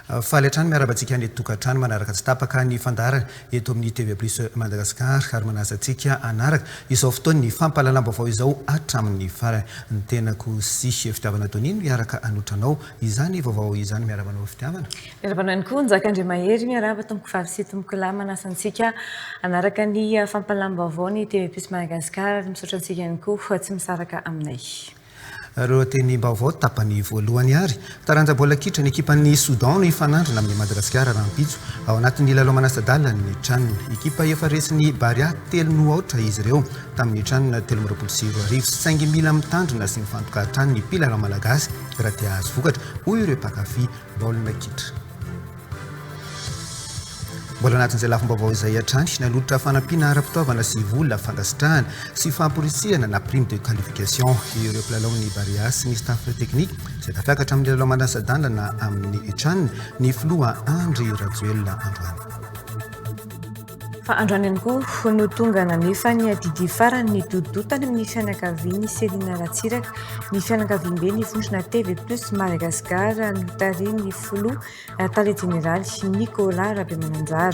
Faly hatrany miarahaba antsika any an-tokantrano manaraka tsy tapaka ny fandaharana eto amin'ny TV Plus Madagascar ary manasa antsika hanaraka izao fotoan'ny fampahalalam-baovao izao hatramin'ny farany. Ny tenako sy Fitiavana Donia no hiaraka hanotra anao izany vaovao izany. Miarahaba anao Fitiavana. Miarahaba anao ihany koa Njaka Andriamahery. Miarahaba tompokovavy sy tompokolahy manasa antsika hanaraka ny fampahalalam-baovao ny TV Plus Madagascar ary misaotra antsika ihany koa tsy misaraka aminay. Ireo tenim-baovao tapany voalohany ary. Taranja baolina kitra, ny ekipan'i Soudan no hifanandrina amin'i Madagasikara rahampitso, ao anatin'ny lalao manasa-dalan'ny Chan. Ekipa efa resin'ny Barea telo noho aotra izy ireo tamin'ny Chan 2023, saingy mila mitandrina sy mifantoka hatrany ny mpilalao malagasy raha te hahazo vokatra, hoy ireo mpankafy baolina kitra. Mbola anatin'izay lafim-baovao izay hatrany, nanolotra fanampiana ara-pitaovana sy vola fankasitrahana sy famporisihana na prime de qualification ireo mpilalaon'ny Barea sy ny staff technique izay tafiakatra amin'ny lalao manasa-dalana amin'ny Chan ny filoha Andry Rajoelina androany. Fa androany ihany koa no tonga nanefa ny adidy farany ny dodo tany amin'ny fianakavian'i Céline Ratsiraka, ny fianakaviambe ny vondrona TV Plus Madagascar notarihin'ny filoha Tale Jeneraly, Nicolas Rabemananjara.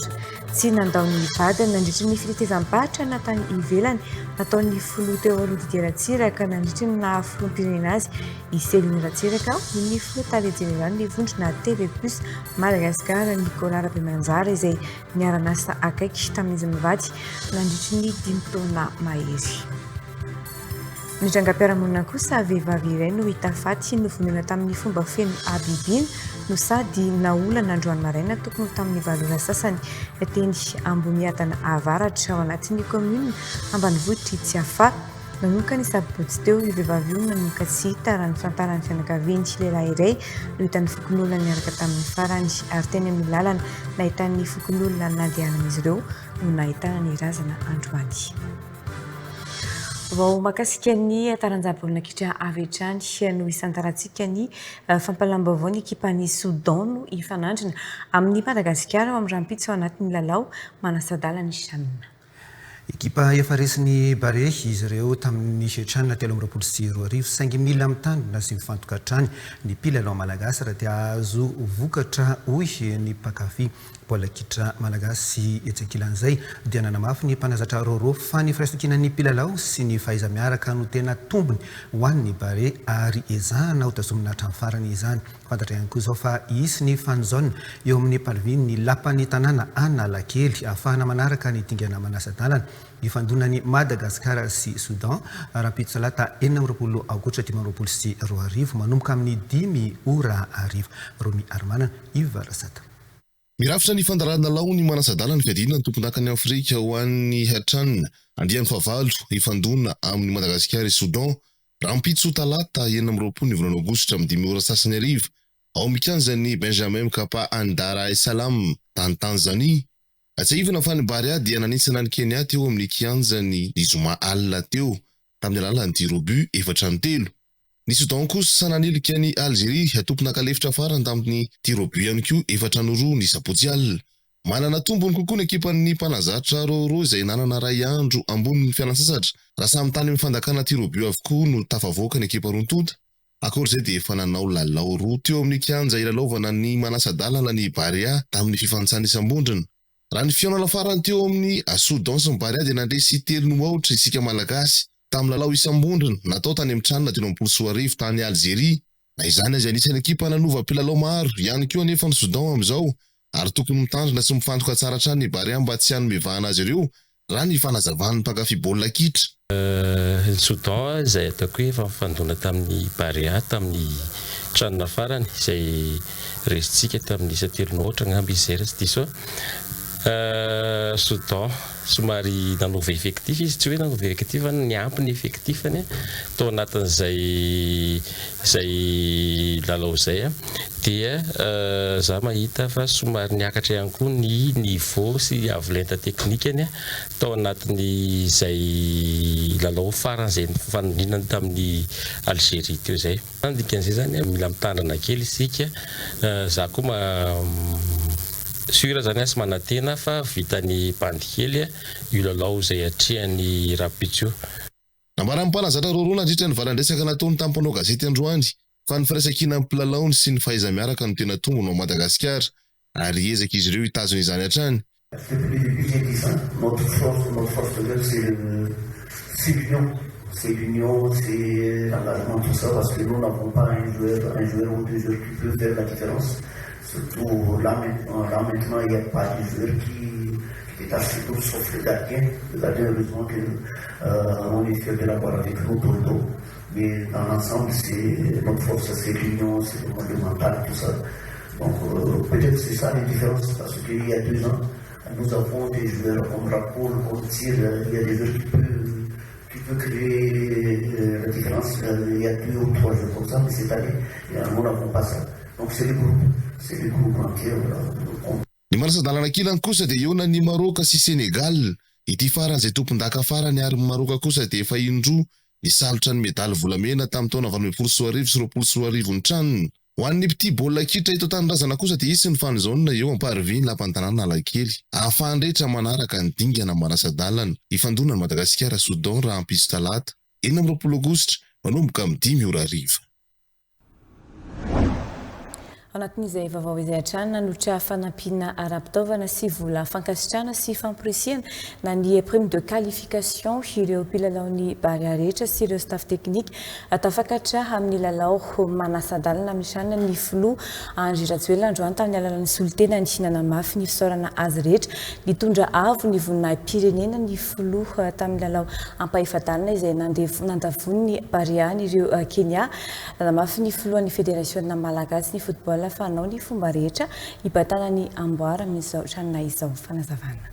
Tsy nandao ny vadiny nandritry ny fitetezam-paritra na tany ivelany nataon'ny filoha teo aloha Didier Ratsiraka nandritry ny naha filoham-pirenena azy i Céline Ratsiraka, hoy ny filoha Tale Jeneralin'ny vondrona TV Plus Madagascar, Nicolas Rabemananjara, izay niara-niasa akaiky tamin'izy mivady nandritry ny dimy taona mahery. Ny trangam-piarahamonina kosa, vehivavy iray no hita faty novonoina tamin'ny fomba feno habibiana no sady naolana androany maraina tokony ho tamin'ny valo ora sasany teny Ambohimiadana Avaratra ao anatin'ny kaominina ambanivohitr'i Tsiafahy. Nanomboka ny sabotsy teo io vehivavy io no nanomboka tsy hita raha ny fitantaran'ny fianakaviany. Lehilahy iray no hitan'ny fokonolona niaraka taminy farany ary teny amin'ny lalana nahitan'ny fokonolona nandehanan'izy ireo no nahitana ny razana androany. Vao mahakasika ny taranja baolina kitra avy hatrany no hisantarantsika ny fampahalalam-baovao ny ekipan'i Soudan no hifanandrina amin'i Madagasikara ao amin'ny rahampitso ao anatin'ny lalao manasa-dalana ny Chan. Ekipa efa resin'ny Barea izy ireo tamin'ny Chan 2023 saingy mila mitandrina sy mifantoka hatrany ny mpilalao malagasy raha te hahazo vokatra hoy ny mpankafy. Baolina kitra malagasy etsy ankilan'izay dia nanamafy ny mpanazatra Rôrô fa ny firaisankinan'ny mpilalao sy ny fahaiza-miaraka no tena tombony ho an'ny Barea ary ezahana hotazomina hatramin'ny farany izany. Fantatra ihany koa izao fa hisy ny fan zone eo amin'ny mpanovian'ny lapan'ny tanàna Analakely ahafahana manaraka ny dingana manasa-dalana ifandonan'i Madagasikara sy Soudan rahampitso talata 26 aogositra 2025 manomboka amin'ny dimy ora hariva. Romy Arimanana, Yves Rasata. Mirafitra ny fandaharan-dalao ny manasa-dalana ny fiadiana ny tompondakan'i Afrika ho an'ny Chan, andiany fahavalo, hifandona amin'i Madagasikara i Soudan, rahampitso talata 26 ny volana aogositra amin'ny dimy ora sasany hariva, ao amin'ny kianjan'ny Benjamin Mkapa any Dar es Salaam, tany Tanzania. Tsiahivina fa ny Barea dia nanintsana an'i Kenya teo amin'ny kianjany ny zoma alina teo, tamin'ny alalan'ny tir au but efatra no telo. Ny Soudan kosa nanilika an'i Alzeria, tompon'aka lefitra farany tamin'ny tir au but ihany koa efatra no roa ny sabotsy alina. Manana tombony kokoa ny ekipan'ny mpanazatra Rôrô izay nanana iray andro ambonin'ny fialantsasatra raha samy tany amin'ny fandakana tir au but avokoa no tafavoaka ny ekipa roa tonta. Ankoatra izay dia efa nanao lalao roa teo amin'ny kianja hilalaovana ny manasa-dalana ny Barea tamin'ny fifanintsanana isam-bondrona. Raha ny fihaonana farany teo amin'ny Soudan sy ny Barea dia nandresy telo no aotra isika Malagasy tamin'ny lalao isam-bondrona natao tany amin'ny Chan 2023 tany Alzeria. Na izany aza anisan'ny ekipa nanova mpilalao maro ihany koa anefa ny Soudan amin'izao ary tokony mitandrina sy mifantoka tsara hatrany ny Barea mba tsy hanome vahana azy ireo raha ny fanazavan'ny mpankafy baolina kitra. Ny Soudan izay ataoko hoe efa nifandona tamin'ny Barea tamin'ny Chan farany izay resintsika tamin'ny isa telo no aotra angamba izy izay raha tsy diso aho. Soudan somary nanova effectif izy, tsy hoe nanova effectif fa niampy ny effectif-ny tao anatin'izay izay lalao izay dia za mahita fa somary niakatra ihany koa ny niveau sy havolenta teknikany tao anatin'izay lalao farany izay nifanindrinany tamin'i Algerie teo izay. Ny dikan'izay zany mila mitandrina kely isika, za koa ma sur zany aho sy manantena fa vitan'i bandy kely io lalao izay atrehany rahampitso io. Nambaran'ny mpanazatra Roro nandritra ny valan-dresaka nataony tamin'ny mpanao gazety androany. fa ny firaisankinan'ny mpilalaony sy ny fahaiza-miaraka no tena tombony ho Madagasikara ary hiezaka izy ireo hitazona izany hatrany. Depuis le début j'ai dit ça, notre force, notre force de c'est le, c'est l'union, c'est l'union, c'est l'engagement, tout ça, parce que nous n'avons pas un joueur, un joueur ou deux joueurs qui peuvent faire la différence. Surtout là maintenant, là maintenant il n'y a pas de joueur qui, qui détache tout, sauf le gardien. Le gardien, heureusement que euh, on est fier de l'avoir avec nous tout le temps. Mais dans l'ensemble, c'est notre force, c'est l'union, c'est le, le mental, tout ça. Donc euh, peut-être c'est ça la différence, parce qu'il y a 2 ans, nous avons des joueurs comme Rakoul, comme Tir, il y a des joueurs qui peuvent créer la différence. Il y a deux ou trois joueurs comme ça, mais cette année, nous n'avons pas ça. Donc c'est le groupe, c'est le groupe entier. Voilà. Ny manasa-dalana kilany kosa dia eo na ny Maroka sy Sénégal ity farany izay tompon-daka farany ary Maroka kosa dia efa indroa nisalotra ny medaly volamena tamin'ny taona 2018 sy 2020 ny tranony. Ho an'ny mpitia baolina kitra eto tanindrazana kosa dia hisy ny fan zone eo am-parvis ny lapantanàna Analakely ahafahan'ny rehetra manaraka ny dingana manasa-dalana ifandonany Madagasikara Soudan rahampitso talata 26 aogositra manomboka amin'ny 5 ora hariva. Anatin'izay vaovao izay hatrany, nanolotra fanampiana ara-pitaovana sy vola fankasitrana sy famporisihana na ny prime de qualification ireo mpilalaon'ny Barea rehetra sy ireo staff technique tafakatra amin'ny lalao manasa-dalana misana ny filoha Andry Rajoelina androany tamin'ny alalan'ny solotenany. Nanamafy ny fisaorana azy rehetra nitondra avo ny voninahi-pirenena ny filoha tamin'ny lalao ampahefa-dalana izay nandavoany Barea ny ireo Kenya. Nanamafy ny filohan'ny Federasiona malagasy ny football fa hanao ny fomba rehetra hibatana ny amboara amin'izao CHAN izao. Fanazavana.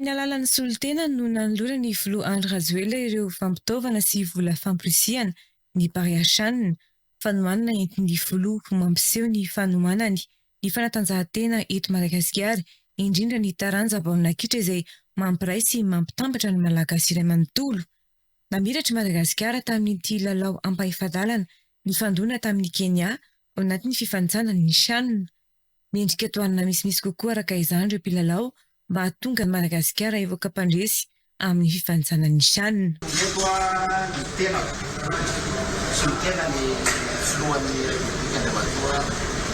Ny alalan'ny solontena no nanolora ny filoha Andry Rajoelina ireo fampitaovana sy vola famporisihana ny Barea CHAN, fanohanana entin'ny filoha mampiseho ny fanohanany ny fanatanjahantena eto Madagasikara, indrindra ny taranja baolina kitra izay mampiray sy mampitambatra ny Malagasy iray manontolo. Namiratra Madagasikara tamin'ity lalao ampahefa-dalana nifandona tamin'ny Kenya ao anatin'ny fifanintsanana ny CHAN. Mendrika tohanana misimisy kokoa araka izany ireo mpilalao mba hahatonga ny Madagasikara hivoaka mpandresy amin'ny fifanintsanana ny CHAN. Eto a ny tenako solontena ny filohan'ny Repoblika Andriamatoa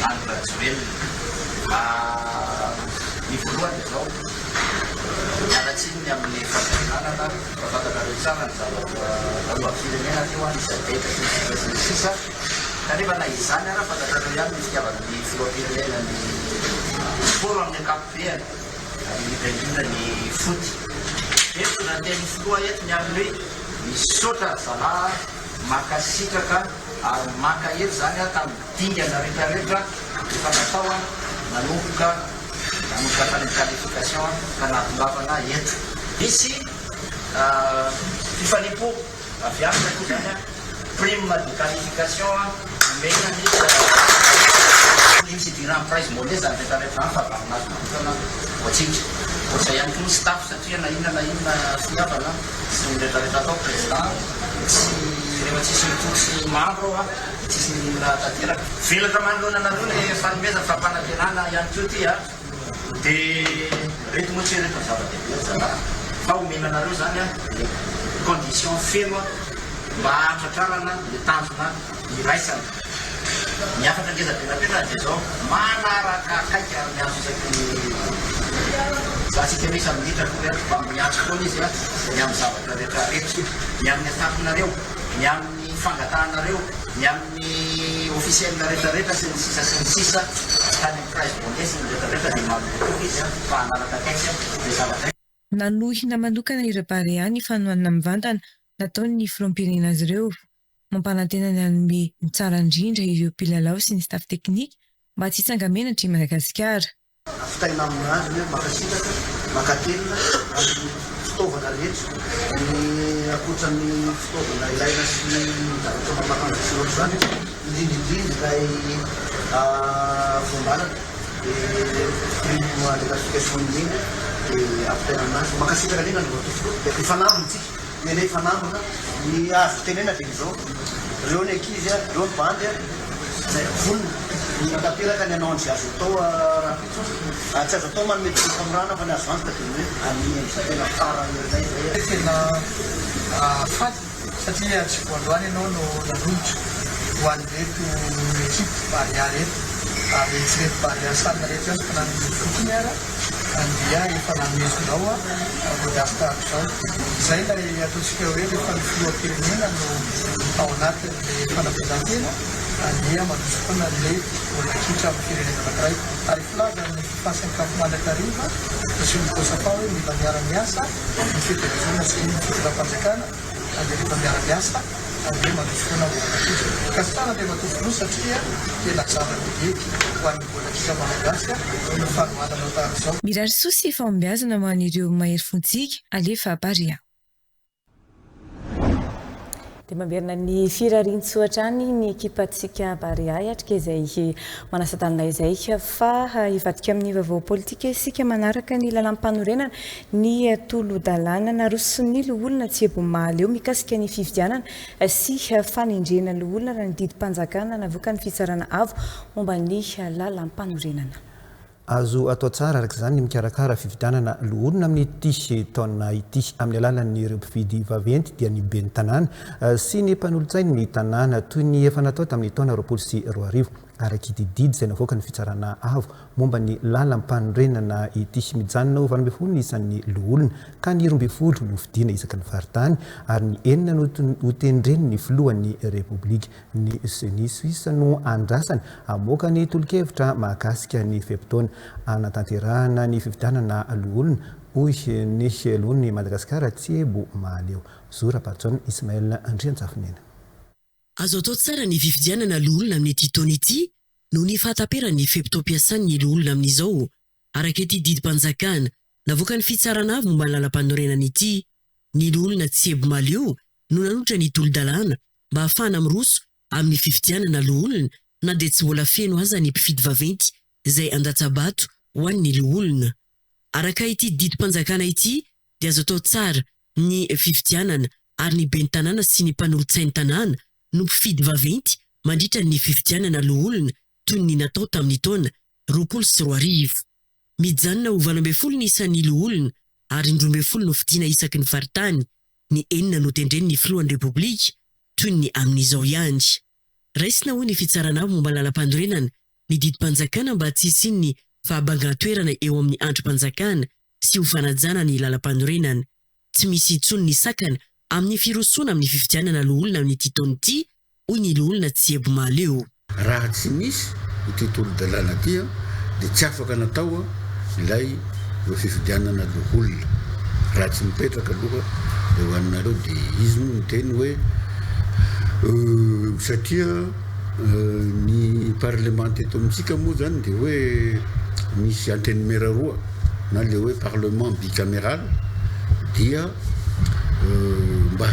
Andry Rajoelina. Ny voalohany dia zao, miala tsiny amin'ny fampianarana fa fantatrareo tsara ny zavatra alohan'ny firenena teo a, nisy adeka sy ny sisa sy ny sisa, kanefa na izany ara fantatrareo ihany ny fitiavan'ny filoham-pirenena ny sport amin'ny ankapobeany ary indrindra indrindra ny foot. Eto nateny filoha eto ny amin'ny hoe misaotra zalahy, mankasitraka ary mankahery zany a tamin'ny dingana rehetrarehetra efa natao a nanomboka tany qualification ka nahatongavana eto. Misy fifaliam-po avy aminy aloha zany a, prime de qualification a omena ny misy idirany prize money zany rehetrarehetra zany fa varonazy manokana ho antsika. Ohatray ihany koa ny staff satria na inona na inona finiavana sy ny rehetrarehetra atao président tsy rehefa tsisy mitotsy membre ao a tsisy raha tanteraka. Velatra manoloana anareo le fanomezana fampanantenana ihany koa ty a de reto moa tsy reto ny zava-dehibe zalahy fa omena anareo zany a le condition feno a mba hahatratrarana le tanjona iraisana. Ny afaka ngeza be napetraka dia zao, manaraka akaiky ary miantso isaky ny za tsika misy minitra akory a fa miantso foana izy a ny amin'ny zavatra rehetra rehetra, ny amin'ny atakonareo, ny amin'ny fangatahanareo, ny amin'ny officiel rehetrarehetra sy ny sisa sy ny sisa tany amin'ny prize money sy ny rehetrarehetra dia manomboka izy a fa hanaraka akaiky a le zavatra. Nanohina manokana ireo Barea ny fanohanana mivantana nataon'ny filoham-pirenena azy ireo. Mampanantena ny hanome ny tsara indrindra ireo mpilalao sy ny staff teknika mba tsy hitsanga-menatra i Madagasikara. Fitaina aminazy ny hoe mankasitraka, mankatelina amin'ny fitaovana rehetra, ny ankoatran'ny fitaovana ilaina sy ny zavatra mampakandro sy ohatry zany, indrindrindrindra ilay voambalana dia prime de qualification iny dia ampitaina aminazy. Mankasitraka indrindra Andriamatoa Filoha, dia mifanambina tsika, mila hifanambina. Ny azo tenena dia izao, reo ny ankizy a, reo ny bandy a, zay vonona ny hanatanteraka ny hanao an'izay azo atao rahampitso. Tsy azo atao manome toky famorana fa ny azo antoka dia ny hoe hanome an'izay tena farany herinay zay. Tena faly satria tsy voalohany ianao no nanolotra. ho an'ireto ekipa Barea ireto ary tsy ireto Barea Chan ireto ihany fa na ny fotony ara dia efa nanome izao audace tahaka izao. Izay ilay ataontsika hoe rehefa ny filoham-pirenena no ao anatin'ilay fanabeazan-tena dia mandroso foana ilay baolina kitra amin'ny firenena anankiray. Ary filazan'ny Fifa sy ny Caf mandrakariva Monsieur Nico Safa hoe mila miara-miasa ny federasiona sy ny fitondram-panjakana dia rehefa miara-miasa dia mandroso foana ny baolina kitra. Ankasitrahana Andriamatoa Filoha satria tena zava-dehibe ho an'ny baolina kitra malagasy ny fanohanana tahaka izao. Mirary soa sy fahombiazana ho an'ireo mahery fontsika. Alefa Barea. Dia mamerina ny firariantsoa hatrany ny ekipantsika Barea hiatrika izay manasa-dalana izay fa hivadika amin'ny vaovao politika isika manaraka ny lalàm-panorenana ny tolo-dalàna naroson'ny loholona Tsiebo Mahaleo mikasika ny fifidianana sy fanendrena loholona raha ny didim-panjakana navoakan'ny fitsarana avo momba ny lalàm-panorenana. Azo atao tsara araka izany ny mikarakara fifidianana loholona amin'ity taona ity amin'ny alalan'ireo mpifidy vaventy dia ny ben'ny tanàna sy ny mpanolotsain'ny tanàna toy ny efa natao tamin'ny taona 2020 araka ity didy izay navoakan'ny fitsarana avo momba ny làlam-panorenana ity. Mijanona ho 18 ny isan'ny loholona ka ny 12 no fidiana isaky ny faritany ary ny enina no hotendren'ny filohan'ny Repoblika. Ny Ceni Suisse no andrasana hamoaka ny tolo-kevitra mahakasika ny fe-potoana hanatanterahana ny fifidianana loholona, hoy ny loholon'i Madagasikara Tsiebo Mahaleo. Zo Rabarison Ismaël Andriantsafinena. Azo atao tsara ny fifidianana loholona amin'ity taona ity noho ny fahataperan'ny fe-potoam-piasan'ny loholona amin'izao, araka ity didim-panjakana navoakan'ny Fitsarana Avo momba ny Lalampanorenana ity. Ny loholona Tsiebo Mahaleo no nanolotra ny tolo-dalàna mba hahafahana miroso amin'ny fifidianana loholona na dia tsy mbola feno aza ny mpifidy vaventy izay handatsa-bato ho an'ny loholona. Araka ity didim-panjakana ity dia azo atao tsara ny fifidianana ary ny ben'ny tanàna sy ny mpanolotsain'ny tanàna no mpifidy vaventy mandritra ny fifidianana loholona toy ny natao tamin'ny taona 2020. Mijanona ho 18 ny isan'ny loholona ary ny 12 no fidiana isaky ny faritany ny enina notendren'ny filohan'ny Repoblika, toy ny amin'izao ihany. Raisina hoy ny fitsarana avo momba ny lalampanorenana ny didim-panjakana mba tsy hisian'ny fahabangan-toerana eo amin'ny andrim-panjakana sy ho fanajana ny lalampanorenana. Tsy misy intsony ny sakana amin'ny firosoana amin'ny fifidianana loholona amin'ity taona ity, hoy ny loholona Tsiebo Mahaleo. Raha tsy nisy ity tolo-dalàna ity dia tsy afaka natao ilay fifidianana loholona. Raha tsy mipetraka aloha dia ho anareo dia izy moa niteny hoe satria ny parlemanta eto amintsika moa izany dia hoe misy antenimiera roa na ilay hoe parlement bicaméral dia mba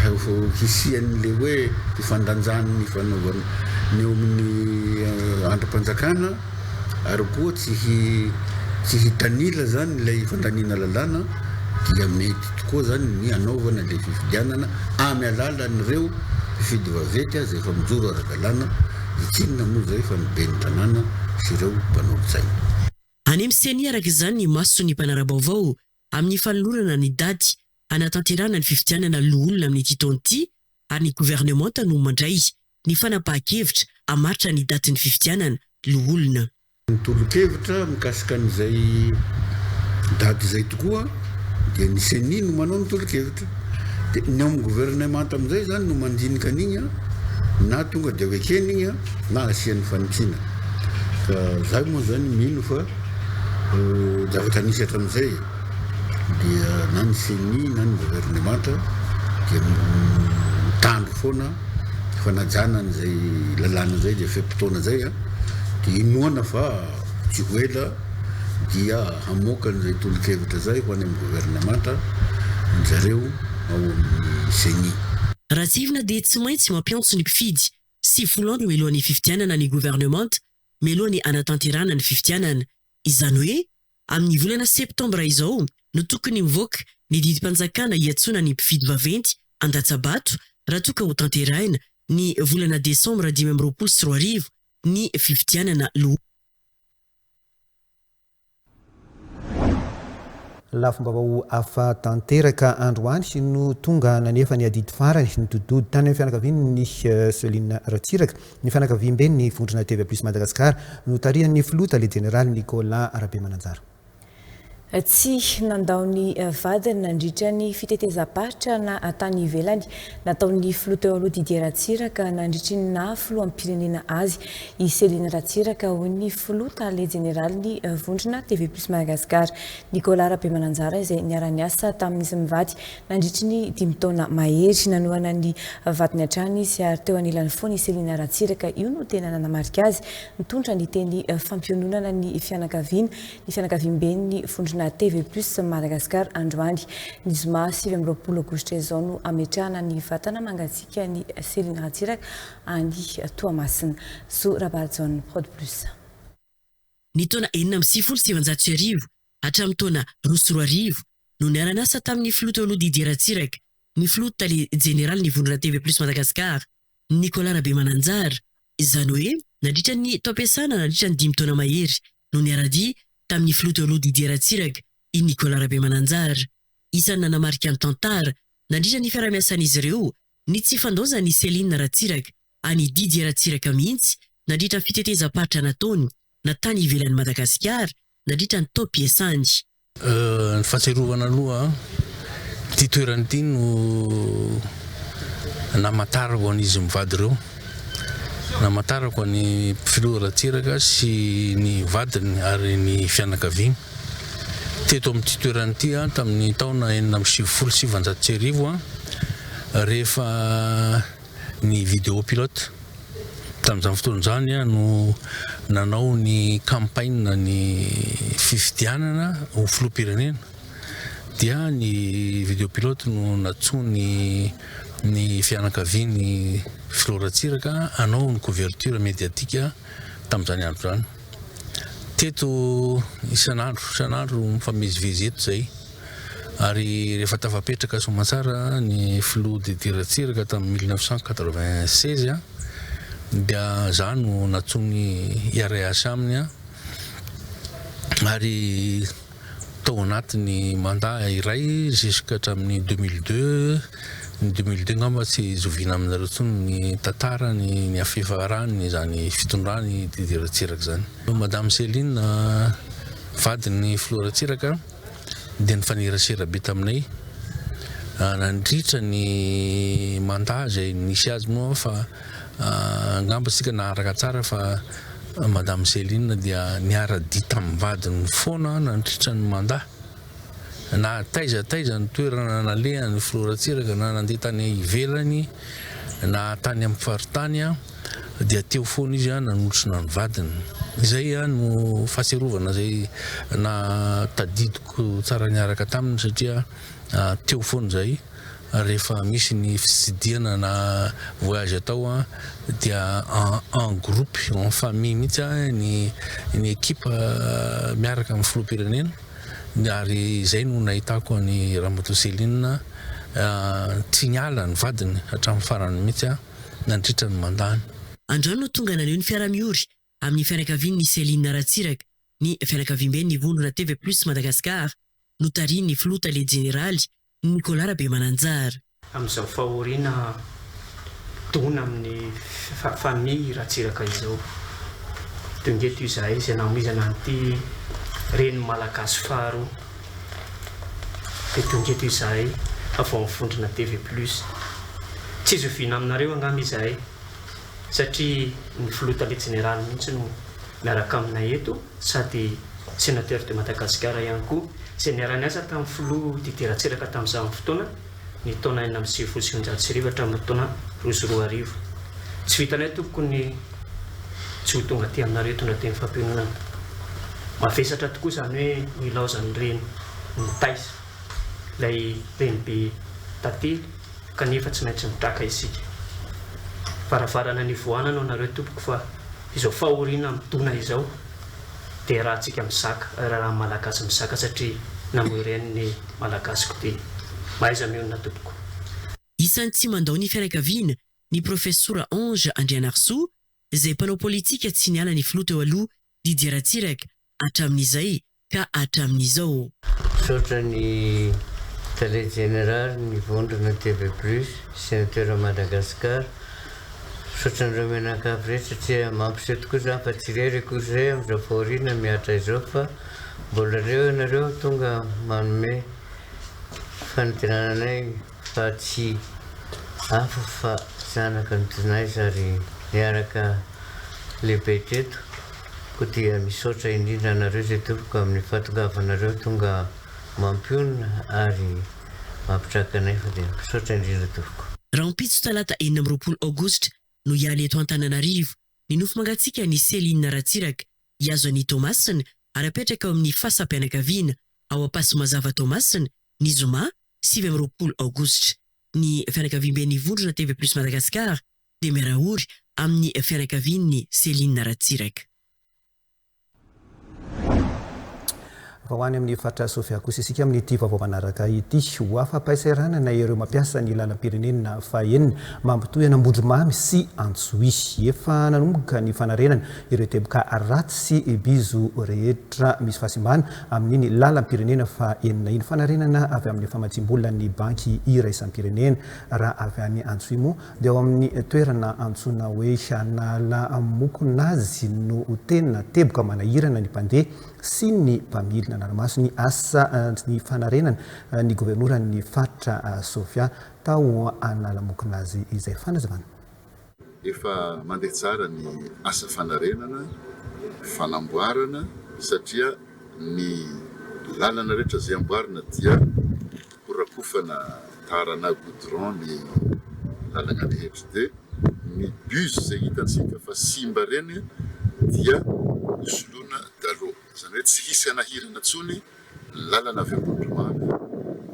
hisian'ilay hoe fifandanjan'ny fanaovana ny eo amin'ny andrim-panjakana ary koa tsy hi tsy hitanila zany ilay fandaniana lalàna dia mety tokoa zany ny hanaovana ilay fifidianana amy alalan'ireo mpifidy vaventy aza efa mijoro ara-dalàna dia tsy inona moa izay fa ny ben'ny tanàna sy ireo mpanolotsaina. Any amin'ny Ceni araka izany ny mason'ny mpanara-baovao amin'ny fanolorana ny daty hanatanterahana ny fifidianana loholona amin'ity taona ity ary ny governemanta no mandray ny fanapahan-kevitra hamaritra ny datin'ny fifidianana loholona. Ny tolo-kevitra mikasika an'izay daty izay tokoa dia ny Ceni no manao ny tolo-kevitra. Dia ny ao amin'ny governemanta amin'izay izany no mandinika an'iny an, na tonga dia ho ekena iny an, na asiany fanitsiana. Ka izaho moa izany mino fa zavatra nisy hatramin'izay e. dia na ny ceni na ny governemanta dia mitandro foana fanajana an'izay lalàna izay, izay fe-potoana izay an, dia inoana fa tsy ho ela dia hamoaka an'izay tolo-kevitra izay ho any amin'ny governemanta ny zareo ao amin'ny ceni. Raha tsiahivina dia tsy maintsy mampiantso ny mpifidy 90 andro mialohan'ny fifidianana ny governemanta mialoha ny hanatanterahana ny fifidianana. Izany hoe Amin'ny volana septambra izao no tokony mivoaka ny didim-panjakana hiantsoana ny mpifidy vaventy handatsa-bato raha toa ka hotanterahina ny volana desambra 2025 ny fifidianana loholona. Lafim-baovao hafa tanteraka androany no tonga nanefa ny adidy farany nidodody tany amin'ny fianakavian'i Céline Ratsiraka, ny fianakaviamben'ny vondrona TV Plus Madagascar notarihan'ny filoha tale jeneraly Nicolas Rabemananjara. Tsy nandao ny vadiny nandritra ny fitetezam-paritra na tany ivelany nataon'ny filoha teo aloha Didier Ratsiraka nandritry ny naha filoham-pirenena azy i Céline Ratsiraka, hoy ny filoha tale jeneralin'ny vondrona TV Plus Madagascar, Nicolas Rabemananjara izay niara-niasa tamin'izy mivady nandritry ny dimy taona mahery. Nanohana ny vadiny hatrany izy ary teo anilany foana i Céline Ratsiraka. Io no tena nanamarika azy nitondra ny teny fampiononana ny fianakaviana ny fianakaviamben'ny vondrona TV Plus Madagascar androany. Ny zoma 29 aogositra izao no hametrahana ny vatana mangatsiaka an'i Céline Ratsiraka any Toamasina. Zo Rabarijaona, Prod Plus. Ny taona 1996 hatramin'ny taona 2002 no niara-niasa tamin'ny filoha teo aloha Didier Ratsiraka ny filoha tale jeneralin'ny vondrona TV Plus Madagascar, Nicolas Rabemananjara, izany hoe nandritra ny taom-piasana nandritra ny dimy taona mahery no niara-dia tamin'ny filoha teo aloha Didier Ratsiraka i Nicolas Rabemananjara. Isan'ny nanamarika ny tantara nandritra ny fiaraha-miasan'izy ireo ny tsy fandaozan'i Céline Ratsiraka an'i Didier Ratsiraka mihitsy nandritra ny fitetezam-paritra nataony na tany ivelan'i Madagasikara nandritra ny taom-piasany. Ny fahatsiarovana aloha, ity toerana ity no namantarako an'izy mivady ireo. Namantarako an'i Filoha Ratsiraka sy ny vadiny ary ny fianakaviany. Teto amin'ity toerana ity aho tamin'ny taona 1996 rehefa ny vidéo pilote. Tamin'izany fotoana izany aho no nanao ny campagne ny fifidianana ho filoham-pirenena dia ny vidéo pilote no nantsoiny ny fianakavian'ny filoha Ratsiraka hanao ny couverture médiatique tamin'izany andro izany. Teto isan'andro isan'andro mifamezivezy eto izay. Ary rehefa tafapetraka soamantsara ny filoha Didier Ratsiraka tamin'ny 1996 dia za no nantsoiny hiara-hiasa aminy ary tao anatin'ny mandat iray jusqu'à hatramin'ny 2002, ny 2002 angamba tsy zoviana aminareo intsony ny tantarany, ny hafiafarany izany fitondrany Didier Ratsiraka izany. Madame Céline vadin'ny filoha Ratsiraka. dia nifanerasera be taminay nandritra ny mandat izay nisy azy moa fa angamba isika naharaka tsara fa Madame Céline dia niara-dia tamin'ny vadiny foana nandritra ny mandat na taiza taiza ny toerana nalehany filoha Ratsiraka na nandeha tany ivelany na tany amin'ny faritany dia teo foana izy nanotrona ny vadiny. Izay no fahatsiarovana izay na tadidiko tsara niaraka taminy satria teo foana izay rehefa misy ny fitsidihana na voyage atao dia en groupe, en famille mihitsy ny ny ekipa miaraka amin'ny filoham-pirenena ary izay no nahitako an'i Ramatoa Céline tsy niala ny vadiny hatramin'ny farany mihitsy. nandritra ny mandany. Androany no tonga naneho ny fiara-miory amin'ny fianakavian'i Céline Ratsiraka ny fianakaviamben'ny Vondrona TV Plus Madagascar, notarihin'ny filoha tale jeneraly, Nicolas Rabemananjara. Amin'izao fahoriana dona amin'ny famille Ratsiraka izao. Tonga eto izahay izay namoizana an'ity reny malagasy faharoa. Dia tonga eto izahay avy ao amin'ny vondrona TV Plus. Tsy zoviana aminareo angamba izahay satria ny filoha tale jeneraly mihitsy no miaraka aminay eto sady Sénateur de Madagascar ihany koa izay niara-niasa tamin'ny filoha Didier Ratsiraka tamin'izany fotoana ny taona 1996 hatramin'ny taona 2002. Tsy vitanay tompoko ny tsy ho tonga aty aminareo hitondra teny fampiononana. Mavesatra tokoa izany hoe nilaozan'ny reny nitaiza ilay renibe tantely kanefa tsy maintsy mitraka isika. Varavarana nivoahana no anareo tompoko fa izao fahoriana midona izao dia rahantsika mizaka, raha Malagasy mizaka satria namoy reny ny Malagasy ko dia mahaiza mionona tompoko. Isan'ny tsy mandao ny fianakaviana ny Profesora Ange Andrianarisoa izay mpanao politika tsy niala ny filoha teo aloha Didier Ratsiraka hatramin'izay ka hatramin'izao. Misaotra ny Tale Jeneraly ny Vondrona TV Plus, Sénateur Madagascar. Misaotra anareo mianakavy rehetra satria mampiseho tokoa izany fa tsy irery akory izay amin'izao fahoriana mihatra izao fa mbola reo ianareo tonga manome fanantenana anay fa tsy hafa fa zanaka notinaiza ary niaraka lehibe teto koa dia misaotra indrindra anareo izay tompoko amin'ny fahatongavanareo tonga mampionona ary mampitraka anay fa dia misaotra indrindra tompoko. Rahampitso talata 26 aogositra no hiala eto Antananarivo ny nofo mangatsiaka an'i Céline Ratsiraka hihazo an'i Toamasina ary hapetraka ao amin'ny fasam-pianakaviana ao Ampasimazava Toamasina ny zoma 29 aogositra. Ny fianakaviamben'ny Vondrona TV Plus Madagascar dia miara-ory amin'ny fianakavian'i Céline Ratsiraka. Fa ho any amin'ny faritra Sofia kosa isika amin'ity vaovao manaraka ity. Ho afa-pahasahiranana ireo mampiasa ny lalam-pirenena fahenina mampitohy an'Ambondromamy sy Antsohihy. Efa nanomboka ny fanarenana ireo teboka ratsy sy bizo rehetra misy fahasimbana amin'iny lalam-pirenena fahenina iny. Fanarenana avy amin'ny famatsiam-bolan'ny Banky iraisam-pirenena. Raha avy any Antsohihy moa dia ao amin'ny toerana antsoina hoe Analamokonazy no tena teboka manahirana ny mpandeha sy ny mpamily. Nanara-maso ny asa ny fanarenana ny governoran'ny faritra Sofia tao Analamokonazy izay. Fanazavana. Efa mandeha tsara ny asa fanarenana, fanamboarana satria ny lalana rehetra izay amboarina dia ho rakofana tara na goudron ny lalana rehetra dia ny bus izay hitantsika fa simba ireny dia ho soloina dalot izany hoe tsy hisy hanahirana intsony ny lalana avy Ambondromamy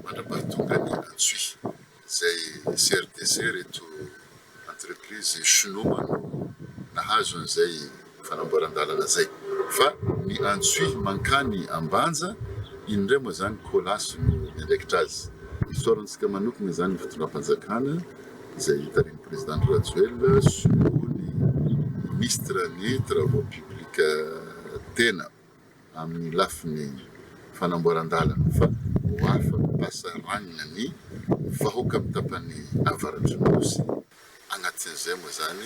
mandrapahatonga ny Antsohihy. Izay CRDC ireto entreprise shinoa no nahazo an'izay fanamboaran-dalana izay. Fa ny Antsohihy mankany Ambanja, iny indray moa izany Colas no miandraikitra azy. Isaorantsika manokana izany ny fitondram-panjakana izay tarihin'ny Président Andry Rajoelina soloany Ministre ny Travaux Publics tena. amin'ny lafiny fanamboaran-dalana fa ho afa-pahasahiranana ny vahoaka amin'ny tapany avaratry ny Nosy, agnatin'izay moa izany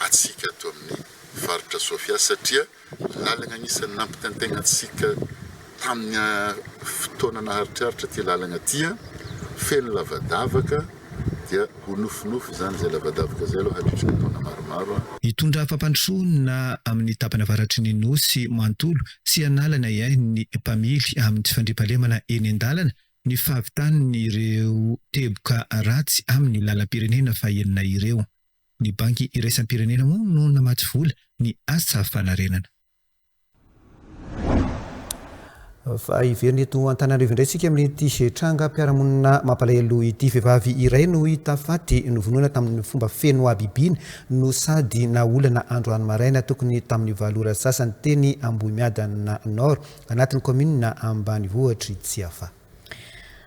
antsika ato amin'ny faritra Sofia satria lalagna agnisan'ny nampitaintaigna antsika tamin'ny fotoana naharitraritra ity lalagna ity, feno lavadavaka. Dia ho nofinofy izany izay lavadavaka izay aloha handritry ny taona maromaro an. Hitondra fampandrosoana amin'ny tapany avaratry ny Nosy manontolo sy hanala ny ahiahin'ny mpamily amin'ny tsy fandriampahalemana eny an-dalana ny fahavitan'ireo teboka ratsy amin'ny lalam-pirenena fahenina ireo. Ny Banky iraisam-pirenena moa no namatsy vola ny asa fanarenana. Fa hiverina eto Antananarivo indray isika amin'ity trangam-piarahamonina mampalahelo ity. Vehivavy iray no hita faty novonoina tamin'ny fomba feno habibiana no sady naolana androany maraina tokony tamin'ny valo ora sasany teny Ambohimiadana Nord, anatin'ny kaominina ambanivohitr'i Tsiafahy.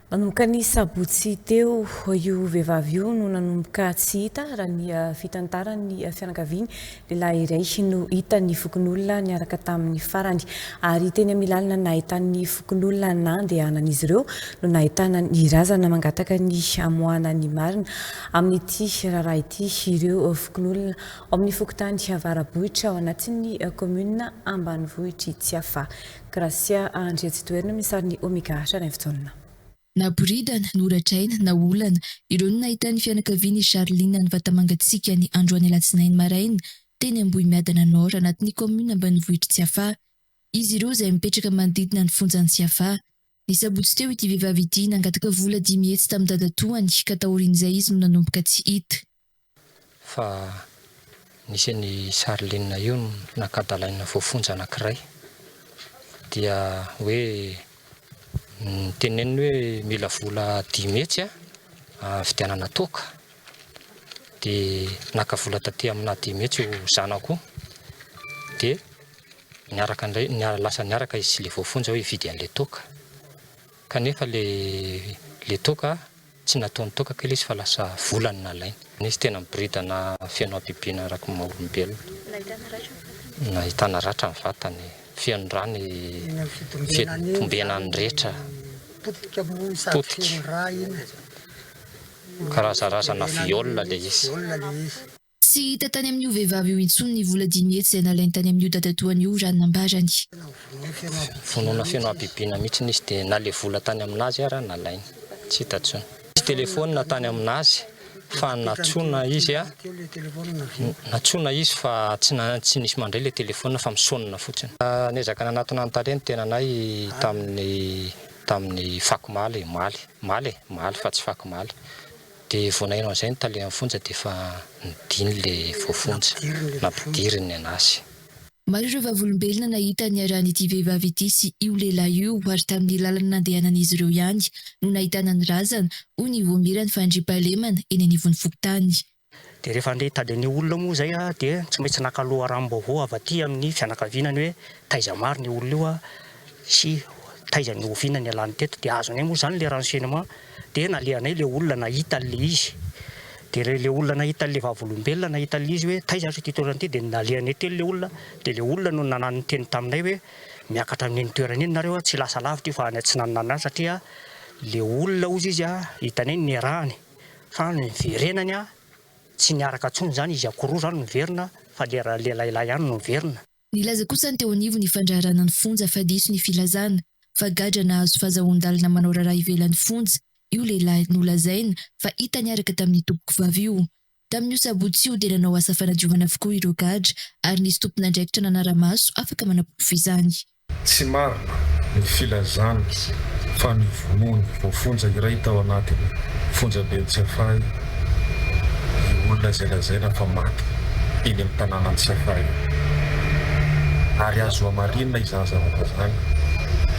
Nanomboka ny sabotsy teo io vehivavy io no nanomboka tsy hita raha ny fitantaran'ny fianakaviany. Lehilahy iray no hitan'ny fokonolona niaraka tamin'ny farany ary teny amin'ny lalana nahitan'ny fokonolona nandehanan'izy ireo no nahitana ny razana. Mangataka ny hamoahana ny marina amin'ity raharaha ity ireo fokonolona ao amin'ny fokontany Avarabohitra ao anatin'ny kaominina ambanivohitr'i Tsiafahy. Gracia Andriatsitoherina amin'ny sarin'i Omega Ranaivojaona. Naboridana, noradraina, naolana, ireo no nahitan'ny fianakavian'i Charline ny vata-mangatsiakany androany alatsinainy maraina teny Ambohimiadana Nord anatin'ny kaominina ambanivohitr'i Tsiafahy. Izy ireo izay mipetraka manodidina ny fonjan'i Tsiafahy. Ny sabotsy teo ity vehivavy ity nangataka vola 500 tamin'ny dadatoany ka taorian'izay izy no nanomboka tsy hita. Fa nisy an'i Charline io nankadalaina voafonja anankiray dia hoe noteneniny hoe mila vola 500 ahavidianana toaka dia naka vola taty aminà 500 io zanako io dia niaraka indray lasa niaraka izy sy ilay voafonja hoe hividy an'ilay toaka kanefa ilay toaka Tsy nataony toaka kely izy fa lasa vola no nalainy. Nisy tena miboridana feno habibiana araka ny maha olombelona. Nahitana ratra ny vatany, feno rà ny fitombenany rehetra. Potika moa sady feno rà iny. Karazarazana viol le izy. Viol le izy. Tsy hita tany amin'io vehivavy io intsony ny vola 500 izay nalainy tany amin'io dadatoany io raha ny nambarany. Vonoina feno habibiana mihitsy izy dia na le vola tany aminazy ara nalainy. Tsy hita intsony. Nisy telephone tany aminazy fa natsoina izy a, natsoina izy fa tsy tsy nisy mandray le telephone fa mi-sonne fotsiny. Niezaka nanatona ny tale ny tenanay tamin'ny tamin'ny fakomaly, omaly, omaly e, omaly fa tsy fakomaly. Dia vao naheno an'izay ny tale amin'ny fonja dia efa nidiny le voafonja, nampidiriny ny anazy. Maro ireo vavolombelona nahita niarahan'ity vehivavy ity sy io lehilahy io ary tamin'ny lalana nandehanan'izy ireo ihany no nahitana ny razana, hoy ny Voamieran'ny fandriampahalemana eny anivon'ny fokontany. Dia rehefa handeha hitady an'io olona moa izay dia tsy maintsy naka loharanom-baovao avy aty amin'ny fianakaviana ny hoe taiza marina io olona io sy taiza ny oviana nialany teto. Dia azonay moa izany ilay renseignement dia nalehanay ilay olona nahita an'ilay izy. Dia ilay olona nahita an'ilay vavolombelona nahita an'ilay izy hoe taiza ary ity toerana ity dia nalehanay teny ilay olona dia ilay olona no nanano niteny taminay hoe miakatra amin'iny toerana iny nareo tsy lasa lavitra io fa any atsinanana any satria ilay olona hozy izy hitanay niarahany Fa ny niverenany an, tsy niaraka intsony izany izy ankiroa izany niverina fa le le lahilahy ihany no niverina. Nilaza kosa ny teo anivon'ny fandraharahana ny fonja fa diso ny filazana fa gadra nahazo fahazahoan-dalana manao raharaha ivelan'ny fonja io lehilahy nolazaina fa hita niaraka tamin'ny tompokovavy io. Tamin'io sabotsy io dia nanao asa fanadiovana avokoa ireo gadra ary nisy tompon'andraikitra nanara-maso afaka manaporofo izany. Tsy marina ny filazana fa novonoiny voafonja iray tao anatin'ny fonjaben'i Tsiafahy io olona izay lazaina fa maty eny amin'ny tanànan'i Tsiafahy io. Ary azo hamarinina izany zavatra izany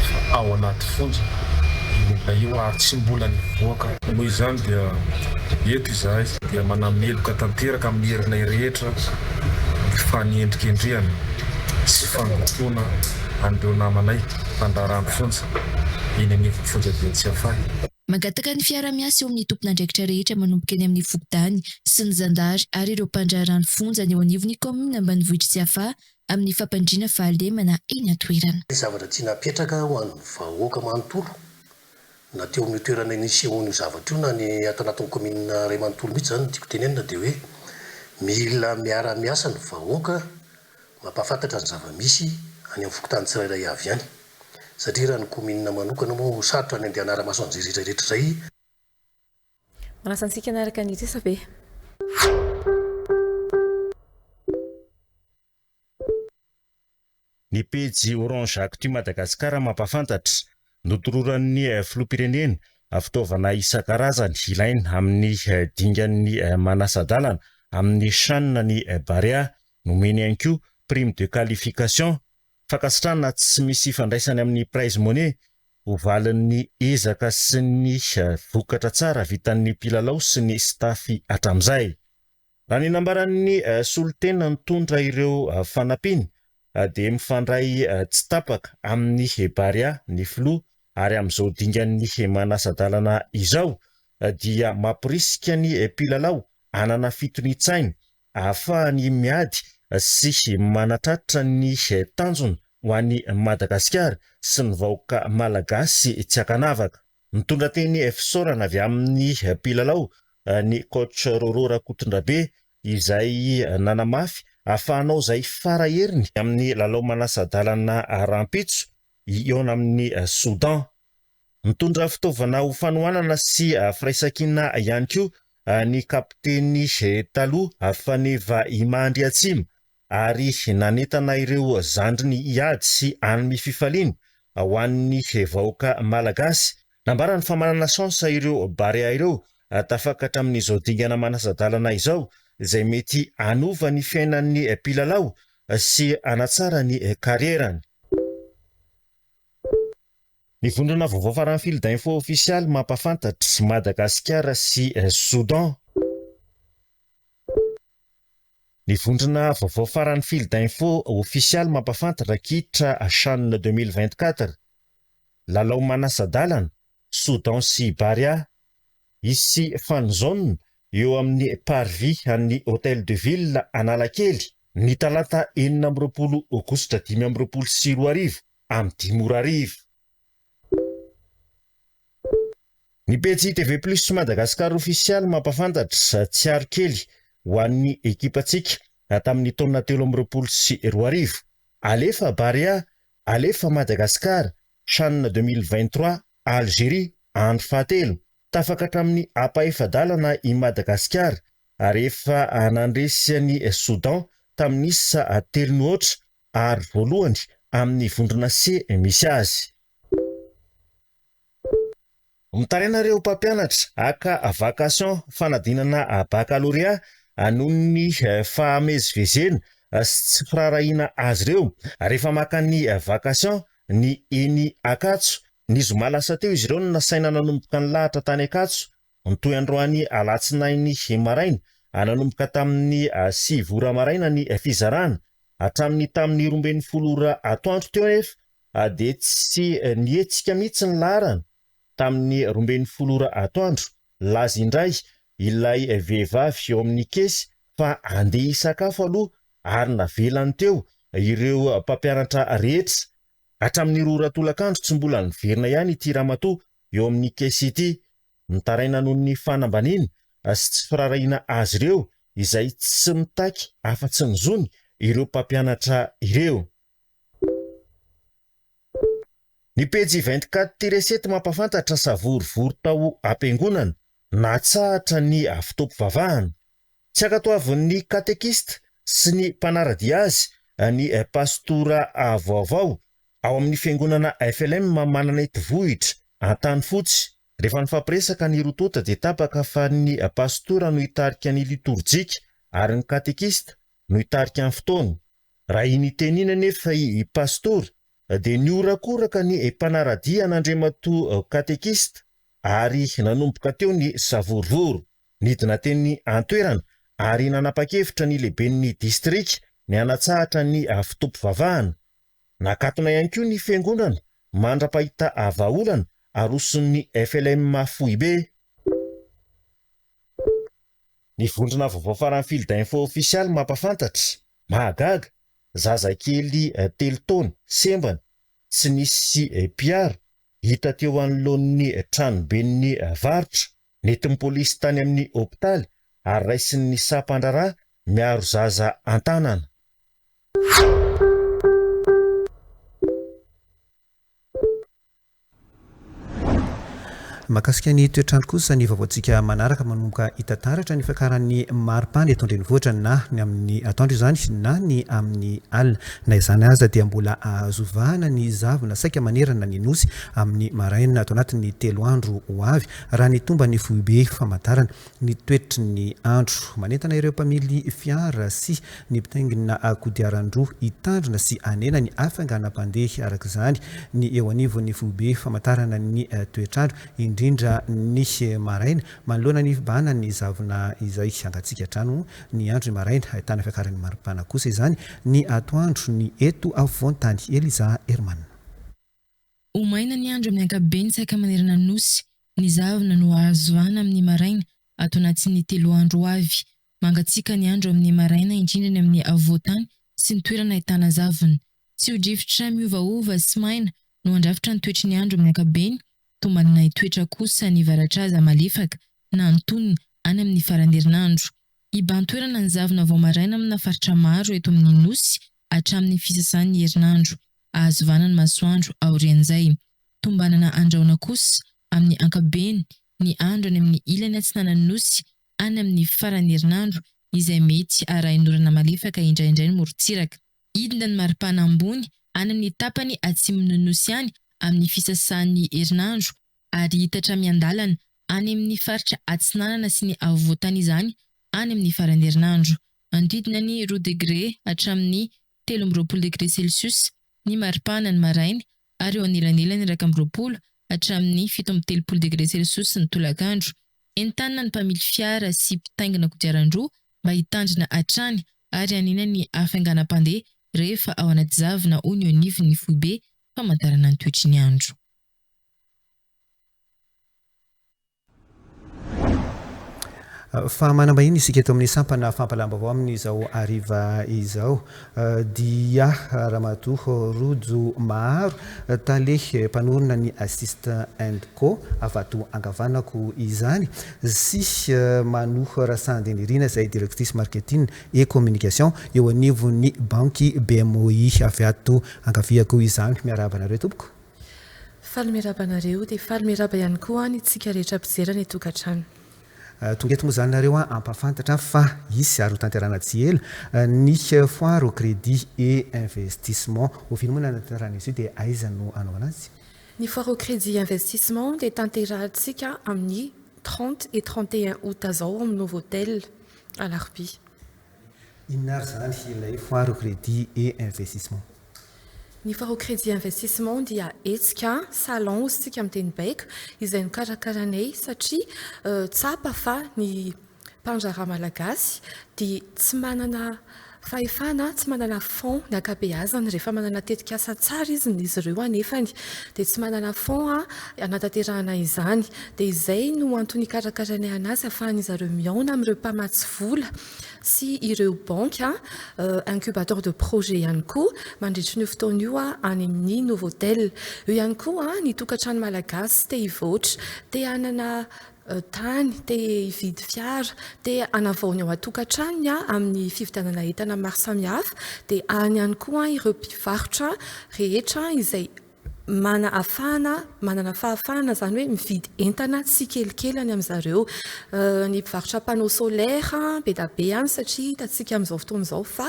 fa ao anaty fonja io olona io ary tsy mbola nivoaka. Noho izany dia eto izahay dia manameloka tanteraka amin'ny herinay rehetra ny fanendrikendrehana sy fandotoana an'ireo namanay mpandraharaha ny fonja eny anivon'ny fonjaben'i Tsiafahy. Mangataka ny fiarahamiasa eo amin'ny tompon'andraikitra rehetra manomboka eny amin'ny fokontany sy ny zandary ary ireo mpandraharaha ny fonja ny eo anivon'ny kaominina ambanivohitr'i Tsiafahy amin'ny fampandriana fahalemana eny an-toerana. Ny zavatra tiana apetraka ho an'ny vahoaka manontolo na teo amin'io toerana nisehoan'io zavatra io na ny ato anatin'ny kaominina iray manontolo mihitsy izany no tiako tenenina dia hoe mila miara-miasa ny vahoaka mampahafantatra ny zava-misy any amin'ny fokontany tsirairay avy any satria raha ny kaominina manokana moa sarotra ny handeha hanara-maso an'izay rehetra rehetra izay. Manasa antsika hanaraka ny resabe. Ny pejy Orange Actu Madagascar mampahafantatra, notoloran'ny filoham-pirenena fitaovana isan-karazany ilaina amin'ny dingan'ny manasa-dalana amin'ny Chan ny Barea, nomeny ihany koa prime de qualification, fankasitrahana tsy misy ifandraisany amin'ny prize money, ho valin'ny ezaka sy ny vokatra tsara vitan'ny mpilalao sy ny staff hatramin'izay. Raha ny nambaran'ny solontena nitondra ireo fanampiana dia mifandray tsy tapaka amin'ny Barea ny filoha ary amin'izao dingan'ny manasa-dalana izao dia mamporisika ny mpilalao hanana fitonian-tsaina ahafahany miady sy manatratra ny tanjona ho an'i Madagasikara sy ny vahoaka malagasy tsy ankanavaka. Nitondra teny fisaorana avy amin'ny mpilalao ny coach Roro Rakotondrabe izay nanamafy fa hanao izay fara heriny amin'ny lalao manasa-dalana rahampitso hihaona amin'i Soudan. Nitondra fitaovana ho fanohanana sy firaisankina ihany koa ny kapiteny taloha Faneva Ima Andriatsima ary nanentana ireo zandriny hiady sy hanome fifaliana ho an'ny vahoaka malagasy. Nambarany fa manana chance ireo Barea ireo tafakatra amin'izao dingana manasa-dalana izao izay mety hanova ny fiainan'ny mpilalao sy hanatsara ny karierany. Ny vondrona vaovao faran'ny Fil d'info ofisialy mampahafantatra Madagasikara sy Soudan. Ny vondrona vaovao faran'ny Fil d'info ofisialy mampahafantatra kitra Chan 2024, lalao manasa-dalana, Soudan sy Barea. Hisy fan zone eo amin'ny parvis an'ny Hotel de Ville Analakely ny talata 26 aogositra 2025 amin'ny dimy ora hariva. Ny pejy TV Plus Madagascar Ofisialy mampahafantatra tsiaro kely ho an'ny ekipantsika tamin'ny taona 2023. Alefa Barea, alefa Madagascar, Chan 2023 Algérie, andro fahatelo. Tafakatra amin'ny ampahefa-dalana i Madagasikara rehefa nandresy an'i Soudan tamin'ny isa telo no aotra ary voalohany amin'ny vondrona C misy azy. Mitaraina ireo mpampianatra haka vacation fanadinana bakalorea noho ny fahamezivezena sy tsy firaharahiana azy ireo rehefa maka ny vacation ny eny Ankatso. Ny zoma lasa teo izy ireo no nasaina nanomboka ny lahatra tany Ankatso. Nitohy androany alatsinainy maraina nanomboka tamin'ny sivy ora maraina ny fizarana. Hatramin'ny tamin'ny 12 ora atoandro teo anefa dia tsy nihetsika mihitsy ny laharana. Tamin'ny 12 ora atoandro, nilaza indray ilay vehivavy eo amin'ny kesy fa handeha hisakafo aloha ary navelany teo ireo mpampianatra rehetra. Hatramin'ny roa ora tolakandro tsy mbola niverina ihany ity ramatoa eo amin'ny kesy ity. Mitaraina noho ny fanambaniana sy tsy firaharahiana azy ireo izay tsy mitaky afa-tsy ny zony ireo mpampianatra ireo. Ny pejy 24 tiret mampahafantatra savorovoro tao am-piangonana natsahatra ny fotoam-pivavahana. Tsy ankatoavin'ny katekista sy ny mpanara-dia azy ny pastora vaovao ao amin'ny fiangonana FLM Mananety Vohitra, Antanifotsy. Rehefa nifampiresaka ny roa tonta dia tapaka fa ny pastora no hitarika ny litorjika ary ny katekista no hitarika ny fotoana. Raha iny teny iny anefa i Pastora dia nihorakoraka ny mpanara-dia an'Andriamatoa Katekista ary nanomboka teo ny savorovoro. Nidina teny an-toerana ary nanapa-kevitra ny lehiben'ny distrika ny hanatsahatra ny fotoam-pivavahana. Nakatona ihany koa ny fiangonana mandra-pahita vahaolana aroson'ny FLM foibe. Ny vondrona vaovao faran'ny Fil d'info ofisialy mampafantatra, mahagaga, zazakely telo taona, sembana, tsy nisy mpiaro, hita teo anoloan'ny tranoben'ny varotra, nentin'ny polisy tany amin'ny hopitaly ary raisin'ny sampandraharaha miaro zaza an-tanana. Mahakasika ny toetr'andro kosa ny vaovaontsika manaraka manomboka hita taratra ny fiakaran'ny maripana eto an-drenivohitra na ny amin'ny atoandro izany na ny amin'ny alina. Na izany aza dia mbola azo vahana ny zavona saika manerana ny Nosy amin'ny maraina ato anatin'ny telo andro ho avy raha ny tomban'ny foibe famantarana ny toetry ny andro. Manentana ireo mpamily fiara sy ny mpitaingina kodiaran-droa hitandrina sy hanena ny hafainganam-pandeha araka izany ny eo anivon'ny foibe famantarana ny toetr'andro, indrindra ny maraina, manoloana ny fibahanan'ny zavona izay hangatsiaka hatrany ny andro ny maraina. Ahitana fiakaran'ny maripana kosa izany ny atoandro ny eto afovoan-tany. Eliza Herman. Ho maina ny andro amin'ny ankapobeny saika manerana ny Nosy. Ny zavona no azo vahana amin'ny maraina ato anatin'ny telo andro ho avy. Mangatsiaka ny andro amin'ny maraina indrindra ny amin'ny afovoan-tany sy ny toerana ahitana zavona. Tsio-drivotra miovaova sy maina no handrafitra ny toetry ny andro amin'ny ankapobeny, tombanana hitoetra kosa ny varatraza malefaka na antonony any amin'ny faran'ny herinandro. Hibahan-toerana ny zavona vao maraina amina faritra maro eto amin'ny Nosy hatramin'ny fisasan'ny herinandro. Azo vahana ny masoandro aorian'izay. Tombanana andrahona kosa, amin'ny ankapobeny, ny andro any amin'ny ilany atsinanan'ny Nosy any amin'ny faran'ny herinandro izay mety arahin'orana malefaka indraindray ny morontsiraka. Hidina ny maripana ambony any amin'ny tapany atsimon'ny Nosy any amin'ny fisasan'ny herinandro ary hitatra miandalana any amin'ny faritra atsinanana sy ny afovoantany izany any amin'ny faran'ny herinandro. Manodidina ny roa degre hatramin'ny 23 degre celsius ny maripana ny maraina ary eo anelanelan'ny 21 hatramin'ny 37 degre celsius ny tolakandro. Entanina ny mpamily fiara sy mpitaingina kodiaran-droa mba hitandrina hatrany ary hanena ny hafainganam-pandeha rehefa ao anaty zavona hoy ny eo anivon'ny foibe famantarana ny toetry ny andro. Fa manam-bahiny isika eto amin'ny sampana fampahalalam-baovao amin'izao hariva izao dia Ramatoa Rojo Maharo, tale mpanorina ny Assist and Co avy ato Ankavanako izany sy Mano Rasandenirina izay directrice marketing et communication eo anivon'ny banky BMOI avy ato Ankaviako izany. Miarahaba anareo tompoko. Faly miarahaba anareo dia faly miarahaba ihany koa ny tsika rehetra mpijery any an-tokantrano. Tonga eto moa izany nareo hampahafantatra fa hisy ary hotanterahina tsy ela ny foire au crédit et investissement. Oviana moa ny hanatanterahana izy io dia aiza no hanaovana azy? Ny foire au crédit et investissement dia tanterahantsika amin'ny 30 et 31 août zao ao amin'ny Novotel Alarobia. Inona ary izany ilay foire au crédit et investissement? Ny Foire au Crédit Investissement dia hetsika, salon hozy tsika amin'ny teny baiko, izay nokarakaranay satria tsapa fa ny mpandraharaha malagasy dia tsy manana fahefana, tsy manana fonds ny ankabeazany rehefa manana tetikasa tsara izy izy ireo anefany dia tsy manana fonds hanatanterahana izany. Dia izay no antony ikarakaranay anazy ahafahan'izy ireo mihaona amin'ireo mpamatsy vola sy ireo banky, incubateur de projet ihany koa mandritra io fotoana io any amin'ny Novotel. Eo ihany koa ny tokantrano malagasy te hivoatra, te hanana tany, te hividy fiara, te hanavao ny ao an-tokantranony amin'ny fividianana entana maro samihafa dia any ihany koa ireo mpivarotra rehetra izay mana afahana, manana fahafahana izany hoe mividy entana tsikelikely any amin'zareo. Ny mpivarotra panneau solaire be dia be any satria hitantsika amin'izao fotoana izao fa